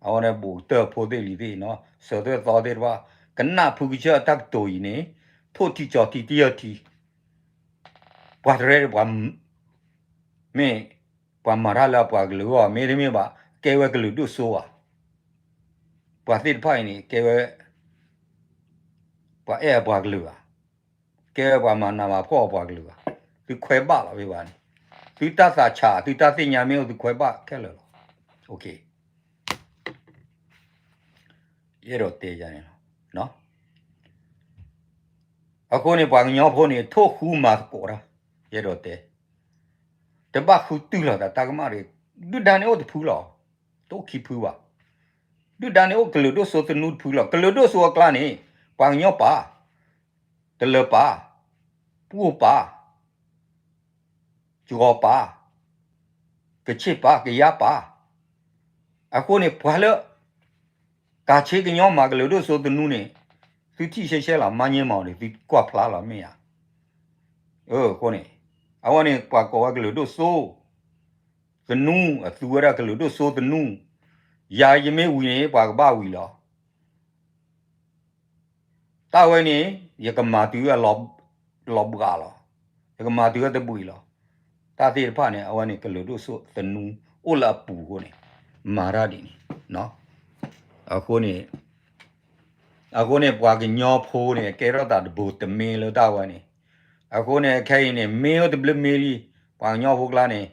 အဝဲန့ၣ် ဘူးတၢၢ်ဖိသ့ၣ်လံၤသ့ၣ်နီၤ, စၢၤသွဲၣ်သီသ့ၣ်တဖၣ်, ကနၣ်ဖုကစၢၢ်အတၢ်ကတိၤအံၤန့ၣ်, ထိၣ်ထံကၠီၤထံတယၢၢ်ထံ, ပှၤတရၢပှၤ မ့ၢ်ပှၤမၤတၢ်လၢအပှၤကလုာ်အဂီၢ် မ့တမ့ၢ်ဘၣ် ကဲဝဲကလုာ်ဒိၣ်စိဧါ. ပှၤသ့ၣ်တဖၣ်အံၤန့ၣ် ကဲဝဲ ပှၤအဲၣ်အပှၤကလုာ်ဧါ, ကဲဝဲပှၤမၤနးမၤဖှီၣ်အပှၤကလုာ်ဧါ. သုခွဲးဘၣ်လီၤဖဲဘၣ်န့ၣ်, သုတၢ်သးဆး သုတၢ်သ့ၣ်ညါမ့ၢ်အိၣ် သုခွဲးဘၣ်ခဲလၢာ်လီၤ. ယအဲၣ်ဒိးတဲယၤန့ၣ်လီၤ. အဃိန့ၣ် ပှၤကညီဖိန့ၣ် ထိၣ်ဃူမၤသကိးတၢ်, ယအဲၣ်ဒိးတဲ, တဘၣ်ဃုတုၢ်လီၤသးတၢ်ကမၣ်တဂ့ၤ. ဒုၣ်ဒါန့ၣ်အိၣ်တဖုလီၤ, တအိၣ်ခံဖုဘၣ်. ဒုၣ်ဒါန့ၣ်အိၣ်ကလုာ်ဒိၣ်စိသနူတဖုလီၤ. ကလုာ်ဒိၣ်စိအကျါန့ၣ် ပှၤကညီပာ်, တလၢၤပာ်, ပှိၢ်ပာ် ယဂီၤပာ်, ကချ့ၣ်ပာ် ကယါပာ်. အဃိန့ၣ် ပှၤလၢ ကၤဆ့ကညီမၤကလုာ်ဒိၣ်စိသနူန့ၣ် သုထံၣ်ရှဲရှဲလီၤ, မၤညဲမၤအီၤန့ၣ် သုကွၢ်ဖျါလီၤမ့ၢ်ဧါ. အဃိန့ၣ် အဝဲန့ၣ် ပှၤကိးဝဲကလုာ်ဒိၣ်စိ သနူ, အသူဝဲဒၣ်ကလုာ်ဒိၣ်စိသနူ, ယၤယမ့ၢ်ဝံၤန့ၣ် ပှၤကဘၣ်ဝံၤလီၤ. တၢ်ဝဲန့ၣ် ယကမၤတုၤအလီၤဘှးလီၤ, ယကမၤတုၤအတဘှံးလီၤ. တၢ်သ့ၣ်တဖၣ်န့ၣ် အဝဲန့ၣ်ကလုာ်ဒိၣ်စိသနူအိၣ်လၢအပူၤအဃိန့ၣ် မၤတၢ်ဒ်န့ၣ်. အဃိန့ၣ် အဃိန့ၣ် ပှၤကညီဖိန့ၣ် ကဲထီၣ်သးတဘိတမ့ၢ်လၢတၢ်ဝဲန့ၣ်. အဃိန့ၣ် ခဲအံၤန့ၣ် မ့ၢ်အိၣ်တဘျုးမ့ၢ်လံ ပှၤကညီဖိကျါန့ၣ်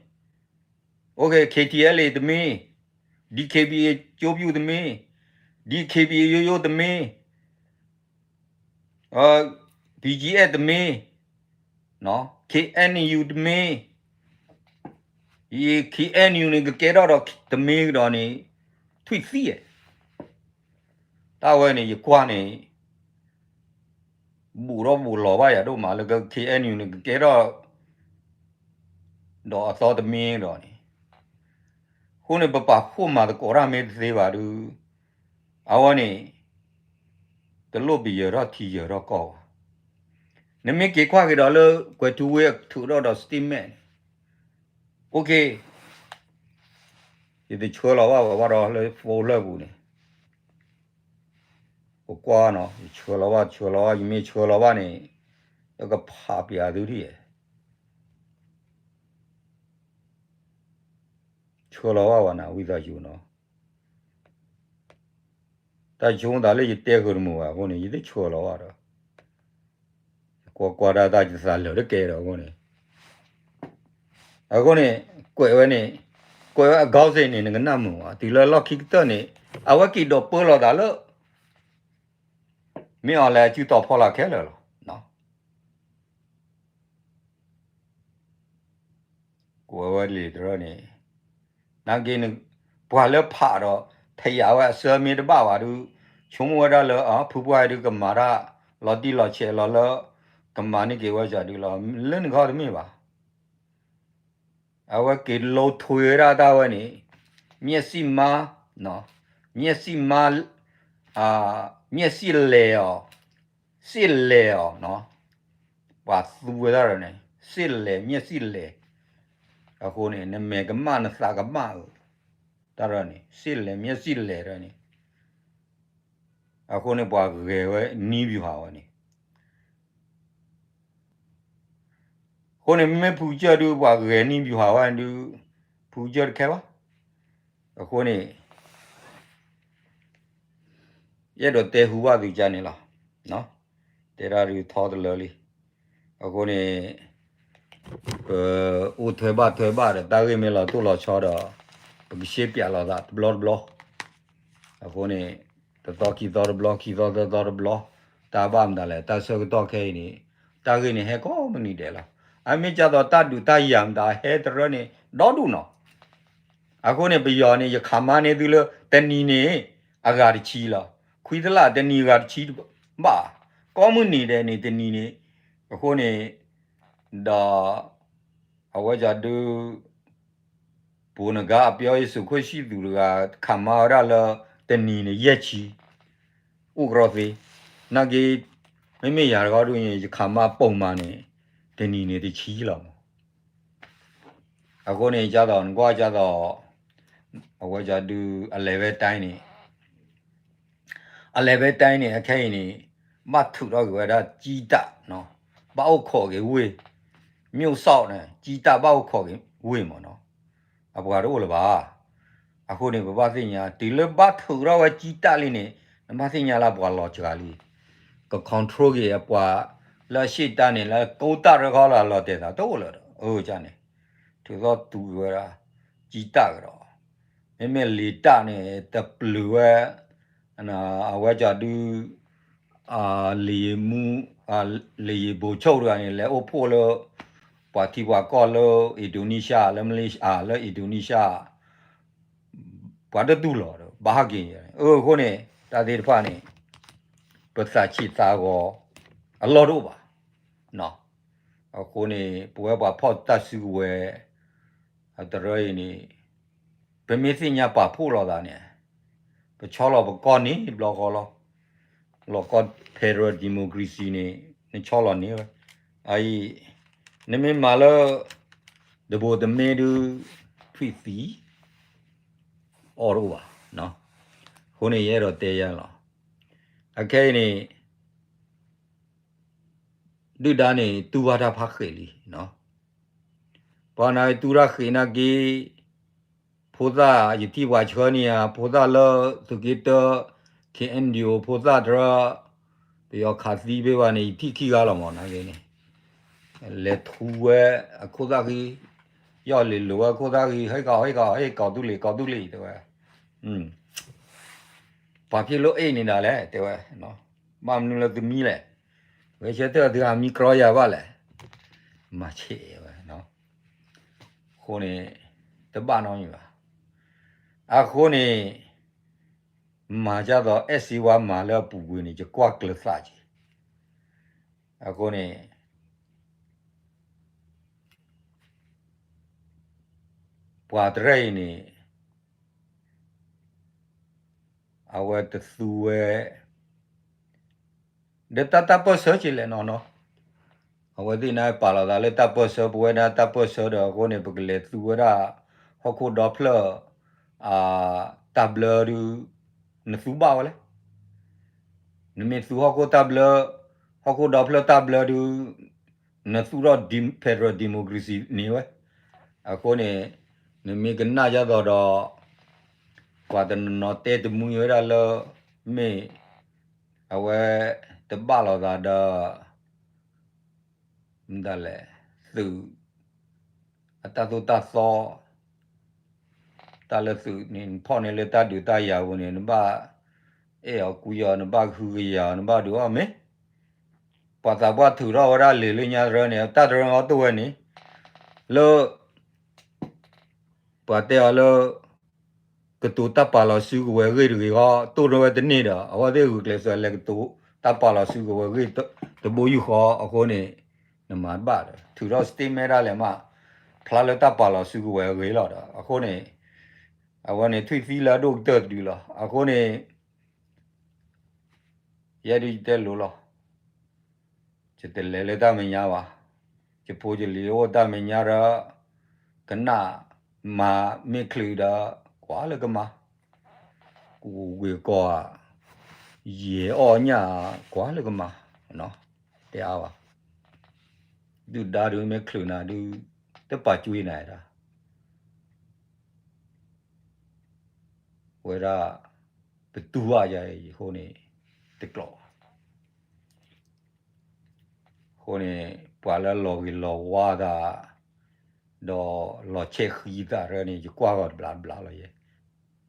OK, KTLA တမ့ၢ်, DKBA ကၠိပူၤတမ့ၢ်, DKBA ယိယိတမ့ၢ်, BGF တမ့ၢ်, KNU တမ့ၢ်, ယ KNU န့ၣ် ကကဲထီၣ်ဒီးတမ့ၢ်ကဒီးန့ၣ် ထွံၣ်သံဧါ. တၢ်ဝဲန့ၣ် ယကွၢ်န့ၣ် ဘူးထီၣ်ဘူးလီၤဘၣ်ယၤဒိၣ်မးလၢ K N U န့ၣ် ကကဲထီၣ် ဒီးအသီတမ့ၢ်ဒီးန့ၣ်, အဃိန့ၣ် ပပာ်ဖှိၣ်မၤသကိးတၢ်မ့ၢ်တသ့ဘၣ်ဒုး, အဝဲန့ၣ် တလိၣ်ပယၢၤထီၣ်ထံယၢၤထီၣ်ကီၢ်ဘၣ်. နမ့ၢ်က့ၤကွၢ်က့ၤဒီးလၢ ကွဲၤထူဝ့အထုးထီၣ်ဒီး statement, OK, ယတဆှၢလီၤဘၣ်ဝဲဘၣ်ဒီးလၢ phone လၢပူၤန့ၣ် ပကွၢ်နီၤ, ယဆှၢလီၤဘၣ် ဆှၢလီၤဘၣ်, ယမ့ၢ်ဆှၢလီၤဘၣ်န့ၣ် ယကဖးပျးသုဒ်ယဲၢ်, ဆှၢလီၤဘၣ်ဝဲနၤ ဝံသးစူၤနီၤ. တၢ်ဆိကမိၣ်သးလၢယတဲဃုာ်တမုာ်ဘၣ်အဃိန့ၣ် ယတဆှၢလီၤဘၣ်ဒီး ကွၢ်ကွၢ်ဒၣ်တၢ်ယသးလၢာ်တကဲဒီးအဃိန့ၣ်, အဃိန့ၣ် ကွဲးဝဲန့ၣ်, ကွဲးဝဲအ ခေါင်းစဉ် န့ၣ် နကနၣ်မုာ်ဘၣ်, တုၤလၢလီၢ်ခံကတၢၢ်န့ၣ် အဝဲက့ၤဒိးပၢလီၤသးလၢ မ့ၢ်အီၤလဲၤစုတီၤဖီလာ်ခဲလၢာ်လီၤ. ကွဲးဝဲလံာ်တရၢန့ၣ်, နာ်က့န့ၣ် ပှၤလၢဖးဒီး ဖယာ်ဝဲအဆၢမ့ၢ်တဘၣ်ဘၣ်ဒုး ဆိကမိၣ်ဝဲဒၣ်လၢ ဖုပှၢ်ဒုးကမၤတၢ် လီၤတံၢ်လီၤဆဲးလီၤလၢ ကမၤန့ၢ်က့ၤဝဲဒၣ်ဒုးလီၤ, လၢနခီတမ့ၢ်ဘၣ်. အဝဲက့ၤလိထွဲဝဲဒၣ်တၢ်ဝဲန့ၣ်, မျက်စိမှား, မျက်စိမှား, မျက်စိလဲအီၤ, စ့လဲအီၤ, ပှၤသူဝဲဒၣ်ဒီးန့ၣ် စ့လဲ မျက်စိလဲ, အဃိန့ၣ် နမဲာ်ကမၣ်နသးကမၣ်ဧၢ, တၢ်ဒီးန့ၣ် စ့လဲ မျက်စိလဲ ဒီးန့ၣ်, အဃိန့ၣ် ပှၤဂဲၤဝဲ နည်းဗျူဟာ ဝဲန့ၣ် အဃိန့ၣ် မ့မ့ၢ်ဖုကစၢၢ်ဒုး ပှၤဂဲၤ နည်းဗျူဟာ ဝဲဒုး ဖုကစၢၢ်တခဲဘၣ်. အဃိန့ၣ် ယအဲၣ်ဒိးတဲဟူဘၣ်သုကါန့ၣ်လီၤ. တဲတၢ်ဒုးထီတလၢလံ. အဃိန့ၣ် ပအိၣ်ထွဲဘၣ်ထွဲဘၣ်ဒီး တၢ်ဂ့ၢ်မ့ၢ်လီၤတိၢ်လီၤဆီဒီး ပကရှဲပၠးလိာ်သးတဘျီတဘျီ. အဃိန့ၣ် တသီခံသီတဘျီ ခံသီသၢသီတဘျီ, တၢ်ဘၣ်မတၤလဲၣ် တၢ်ဆၢကတီၢ်ခဲအံၤန့ၣ် တၢ်ဂ့ၢ်န့ၣ်ဟဲကိးမုၢ်နံၤဒဲးလီၤ. အမ့ၢ်ဒ်သိးတၢ်ဒုးတၢ်ယၤမတၤဟဲတရၢန့ၣ် ဒီဒူၣ်နီၤ. အဃိန့ၣ် ပယီၤန့ၣ် ယခးမါန့ၢ်သုလၢ တနံၤန့ၣ် အဂၤတဆံလီၤ. ခွံတလးတနံၤဂၤတဆံဘၣ်, ကိးမုၢ်နံၤဒဲးန့ၣ် တနံၤန့ၣ်, အဃိန့ၣ် ဒီး အဝဲဒၣ်ဒုး ပူၤနဂၤအပျီယ့ၣ်ၡူးခရံာ်စံၣ်သူးတဂၤ ခးမါဝဲဒၣ်လၢ တနံၤန့ၣ် ယဲၢ်ဆံ, အိၣ်ကရီသ့, နာ်က့ မ့မ့ၢ်ယၤတဂီၢ်ဒုးန့ၣ် ယခးမါပိာ်မၤန့ၣ် တနံၤန့ၣ်တဆံလီၤမး. အဃိန့ၣ် ကၢ်သိး နကွၢ်ကၢ်သိး အဝဲဒၣ်ဒုး အလဲၤဝဲတၢ်န့ၣ် အလဲၤဝဲတၢ်န့ၣ် အခဲအံၤန့ၣ် ဘၣ်ထုးထီၣ်က့ၤဝဲဒၣ် ကံတၢ်, ဘၣ်အိၣ်ခိးက့ၤဝ့ၢ်, မၠိၣ်စီၣ်န့ၣ် ကံတၢ်ဘၣ်အိၣ်ခိးက့ၤဝ့ၢ်မးနီၤ, အပှၤတအိၣ်လၢၤဘၣ်. အဃိန့ၣ် ပဘၣ်သ့ၣ်ညါ တုၤလၢဘၣ်ထုးထီၣ်ဝဲကံတၢ်လံန့ၣ် နဘၣ်သ့ၣ်ညါလၢပှၤလီၤစှၤလံ, က control က့ၤအပှၤ လၢအရှေ့တၢ်န့ၣ် လၢကိးတၢ်ရဲခီလၢအလီၤတဲာ်သးတအိၣ်လၢၤဒီး အကန့ၣ် ထုးထီၣ်သူက့ၤဝဲဒၣ် ကံတၢ်ကဒီး, မ့မ့ၢ်လံာ်တၢ်န့ၣ် တပျုာ်ဝဲ အဝဲဒၣ်ဒုး လံာ်မူ, လံာ်ဘိးဆိၣ်တဂၤန့ၣ် လဲၤအိၣ်ဖှိၣ်လၢ ပှၤထံပှၤကီၢ်လၢ Indonesia လၢ Malaysia လၢ Indonesia ပှၤတတူၢ်လိာ်ဒီး ဘၣ်ဟးက့ၤ, အဃိန့ၣ် တၢ်သ့ၣ်တဖၣ်န့ၣ် ပသးဆံးသးဂီၤ အလီၢ်တအိၣ်ဘၣ်. အဃိန့ၣ် ပဝဲပှၤဖီၣ်တၢ်စုကဝဲၤ အတရၢအံၤန့ၣ် ပမ့ၢ်သ့ၣ်ညါပာ်ဖှိၣ်လိာ်သးန့ၣ် ပဆီလီၤပကီၢ်န့ၣ်တဘျီဃီလီၤ. လီၤကီၢ် federal democracy န့ၣ် နဆီလီၤန့ၢ်ဝဲ, အအံၤ နမ့ၢ်မၤလၢ တဘိတမ့ၢ်ဒုး ထွံၣ်သံ အီၣ်တအိၣ်ဘၣ်. အဃိန့ၣ် ယအဲၣ်ဒိးတဲယၤလီၤ. အခဲအံၤန့ၣ် ဒုၣ်ဒါန့ၣ် တူၢ်ဘၣ်တၢ်ဖးဃဲးလံ. ပှၤနာ်က့ တူၢ်တၢ်ဃဲးနာ်က့ ဖိသၣ် ယထံၣ်ပှၤဆှၢန့ၢ်ဧါ ဖိသၣ်လၢသုးက့တၢ KNDO ဖိသၣ်တရၢ ပယီၤခးသံဖဲဘၣ်န့ၣ် ယထံၣ်ခံဂၤလီၤမး နာ်က့န့ၣ် လဲၤထူဝဲအခိၣ်သၣ်ဃံ, ယီၢ်လံၤလိာ်ဝဲအခိၣ်သၣ်ဃံ ဟ့ၣ်ကီး ဟ့ၣ်ကီး ဟ့ၣ်ကီးသူလ့ၤ ကီးသူလ့ၤ တဲဝဲ, ပှၤဖံးလိၣ်အ့ၣ်န့ၣ်ဒၣ်လဲၣ် တဲဝဲ, ဘၣ်မနုၤလၢသုမံလဲၣ်, ဝဲဆၢထၢၣ်သုဟးမံကြီယၤဘၣ်လဲၣ်, မၤဆဲးဝဲ, အဃိန့ၣ် တဘၣ်နီတမံၤဘၣ်. အဃိန့ၣ် မၤဒ်သိးအဲၣ်စ့ဝါမၤလၢအပူၤကွံာ်န့ၣ် ယကွၢ်ကျၢၤသးက့ၤ. အဃိန့ၣ် ပှၤတရၢၢ်အံၤန့ၣ် အဝဲတသူဝဲ ဒီးတၢ်တၢ်ပၢၢ်ဆၢက့ၤလဲၣ်နီၤနီၤ. အဝဲသ့ၣ်န့ၣ်ပာ်လီၤသးလၢတၢ်ပၢၢ်ဆၢ ပဝဲဒၣ်တၢ်ပၢၢ်ဆၢဒီး အဃိန့ၣ် ပကလဲၤသူဝဲဒၣ် ဟီၣ်ခိၣ်ဒီဖျၢၣ် တၢ်ဘျၢဒုး နသူဘၣ်ဝဲလဲၣ်. နမ့ၢ်သူဟီၣ်ခိၣ်တၢ်ဘျၢ ဟီၣ်ခိၣ်ဒီဖျၢၣ်တၢ်ဘျၢဒုး နသူထီၣ် federal democracy န့ၣ်ဝဲ. အဃိန့ၣ် နမ့ၢ်ကနၣ်ဒ်သိးဒီး ပှၤတနီၤနီၤတဲတမှံဝဲဒၣ်လၢ မ့ၢ် အဝဲတဘၣ်လိာ်သးဒီး မတၤလဲၣ် သုး အတၢ်သိၣ်တၢ်သီ တၢ်လၢသုးန့ၣ် နဖီၣ်န့ၢ်လၢတၢ်ဒုးတၢ်ယၤပူၤန့ၣ် နဘၣ်အဲၣ်အီၤကွံအီၤ နဘၣ်ကဟုကယာ်အီၤ နဘၣ်ဒုးအီၤမ့ၢ် ပှၤသးပှၢ်ထုးထီၣ်ဝဲဒၣ်လံာ်လၢညါတရၢန့ၣ် တၢ်တရၢအီၤတအိၣ်ဝဲန့ၣ် လၢ ပှၤတဲအီၤလၢ ကတိၤတၢ်ပာ်လီၤစုကဝဲၤအဂ့ၢ်တဂ့ၤဃီ တိၢ်နီၣ်ဝဲတန့ၢ်ဒီး အဝဲသ့ၣ်ဂုာ်ကျဲးစၢးလဲၤကတိၤတၢ်ပာ်လီၤစုကဝဲၤအဂ့ၢ် တဘိယူၢ်ဃီအဃိန့ၣ် နမၤတဘၣ်ဒီး ထုးထီၣ် statement ဒၣ်လဲာ်မး ဖျါလၢတၢ်ပာ်လီၤစုကဝဲၤအဂ့ၢ်လီၤဒီး အဃိန့ၣ် အဝဲန့ၣ်ထွံၣ်သံလၢအဒိၣ်ကတၢၢ်တဒုလီၤ. အဃိန့ၣ် ယဲဒုးယတဲလိၤလီၤ. ယတလဲၤလၢတၢ်မဲာ်ညါဘၣ်. ယဖိယလံၤအိၣ်တၢ်မဲာ်ညါဒီး ကနၣ်မၤမ့ၢ်ချုးဒီး ကွၢ်လၢကမၤ ကဝ့ၤကီၢ်ဧါ ယဲၢ်အီၣ်ညၣ် ကွၢ်လၢကမၤ တဲအါဘၣ်. ဒုၣ်ဒါဒုးမ့ၢ်ချုးနၤဒုး တပာ်ကွံာ်နၤဒၣ် ဝဲဒၣ် ပတူၢ်ဘၣ်ယၤအံၤအဃိန့ၣ် တကျိးဘၣ်. အဃိန့ၣ် ပှၤလၢလီၤဂ့ၤလီၤဝါသး ဒီးလီၤဆဲးဃံသးတရၢန့ၣ် ယကွၢ်ဂီၤတဘျးတဘျးလီၤယဲ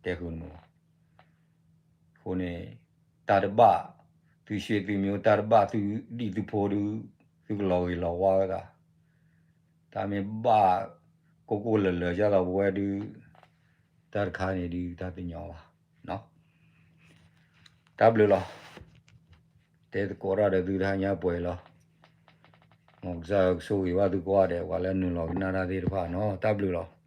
တဲဃုာ်နမုာ် အဃိန့ၣ် တၢ်တဘၣ် သုရှ့သုမ့ၢ်အိၣ်တၢ်တဘၣ် သုဒံၣ်သုဖိဒုး သုကလီၤဂ့ၤလီၤဝါဝဲသး တၢ်မ့ၢ်ဘၣ်ကိၢ်ကိၢ်လၢၤလၢၤ ယသးပဝဲဒုး တၢ်တခါန့ၣ်ဒုး တၢ်တညီဘၣ်. တၢ်ဘျုးလီၤ. တဲသကိးတၢ်ဒီးသုတဟါညါပှဲၤလီၤ. မ်ကစၢ်ယွၤကဆိၣ်ဂ့ၤဘၣ်သုကိးဂၤဒဲး ပှၤလၢနုာ်လီၤကနၣ်တၢ်သ့ၣ်တဖၣ်နီၤ တၢ်ဘျုးလီၤ.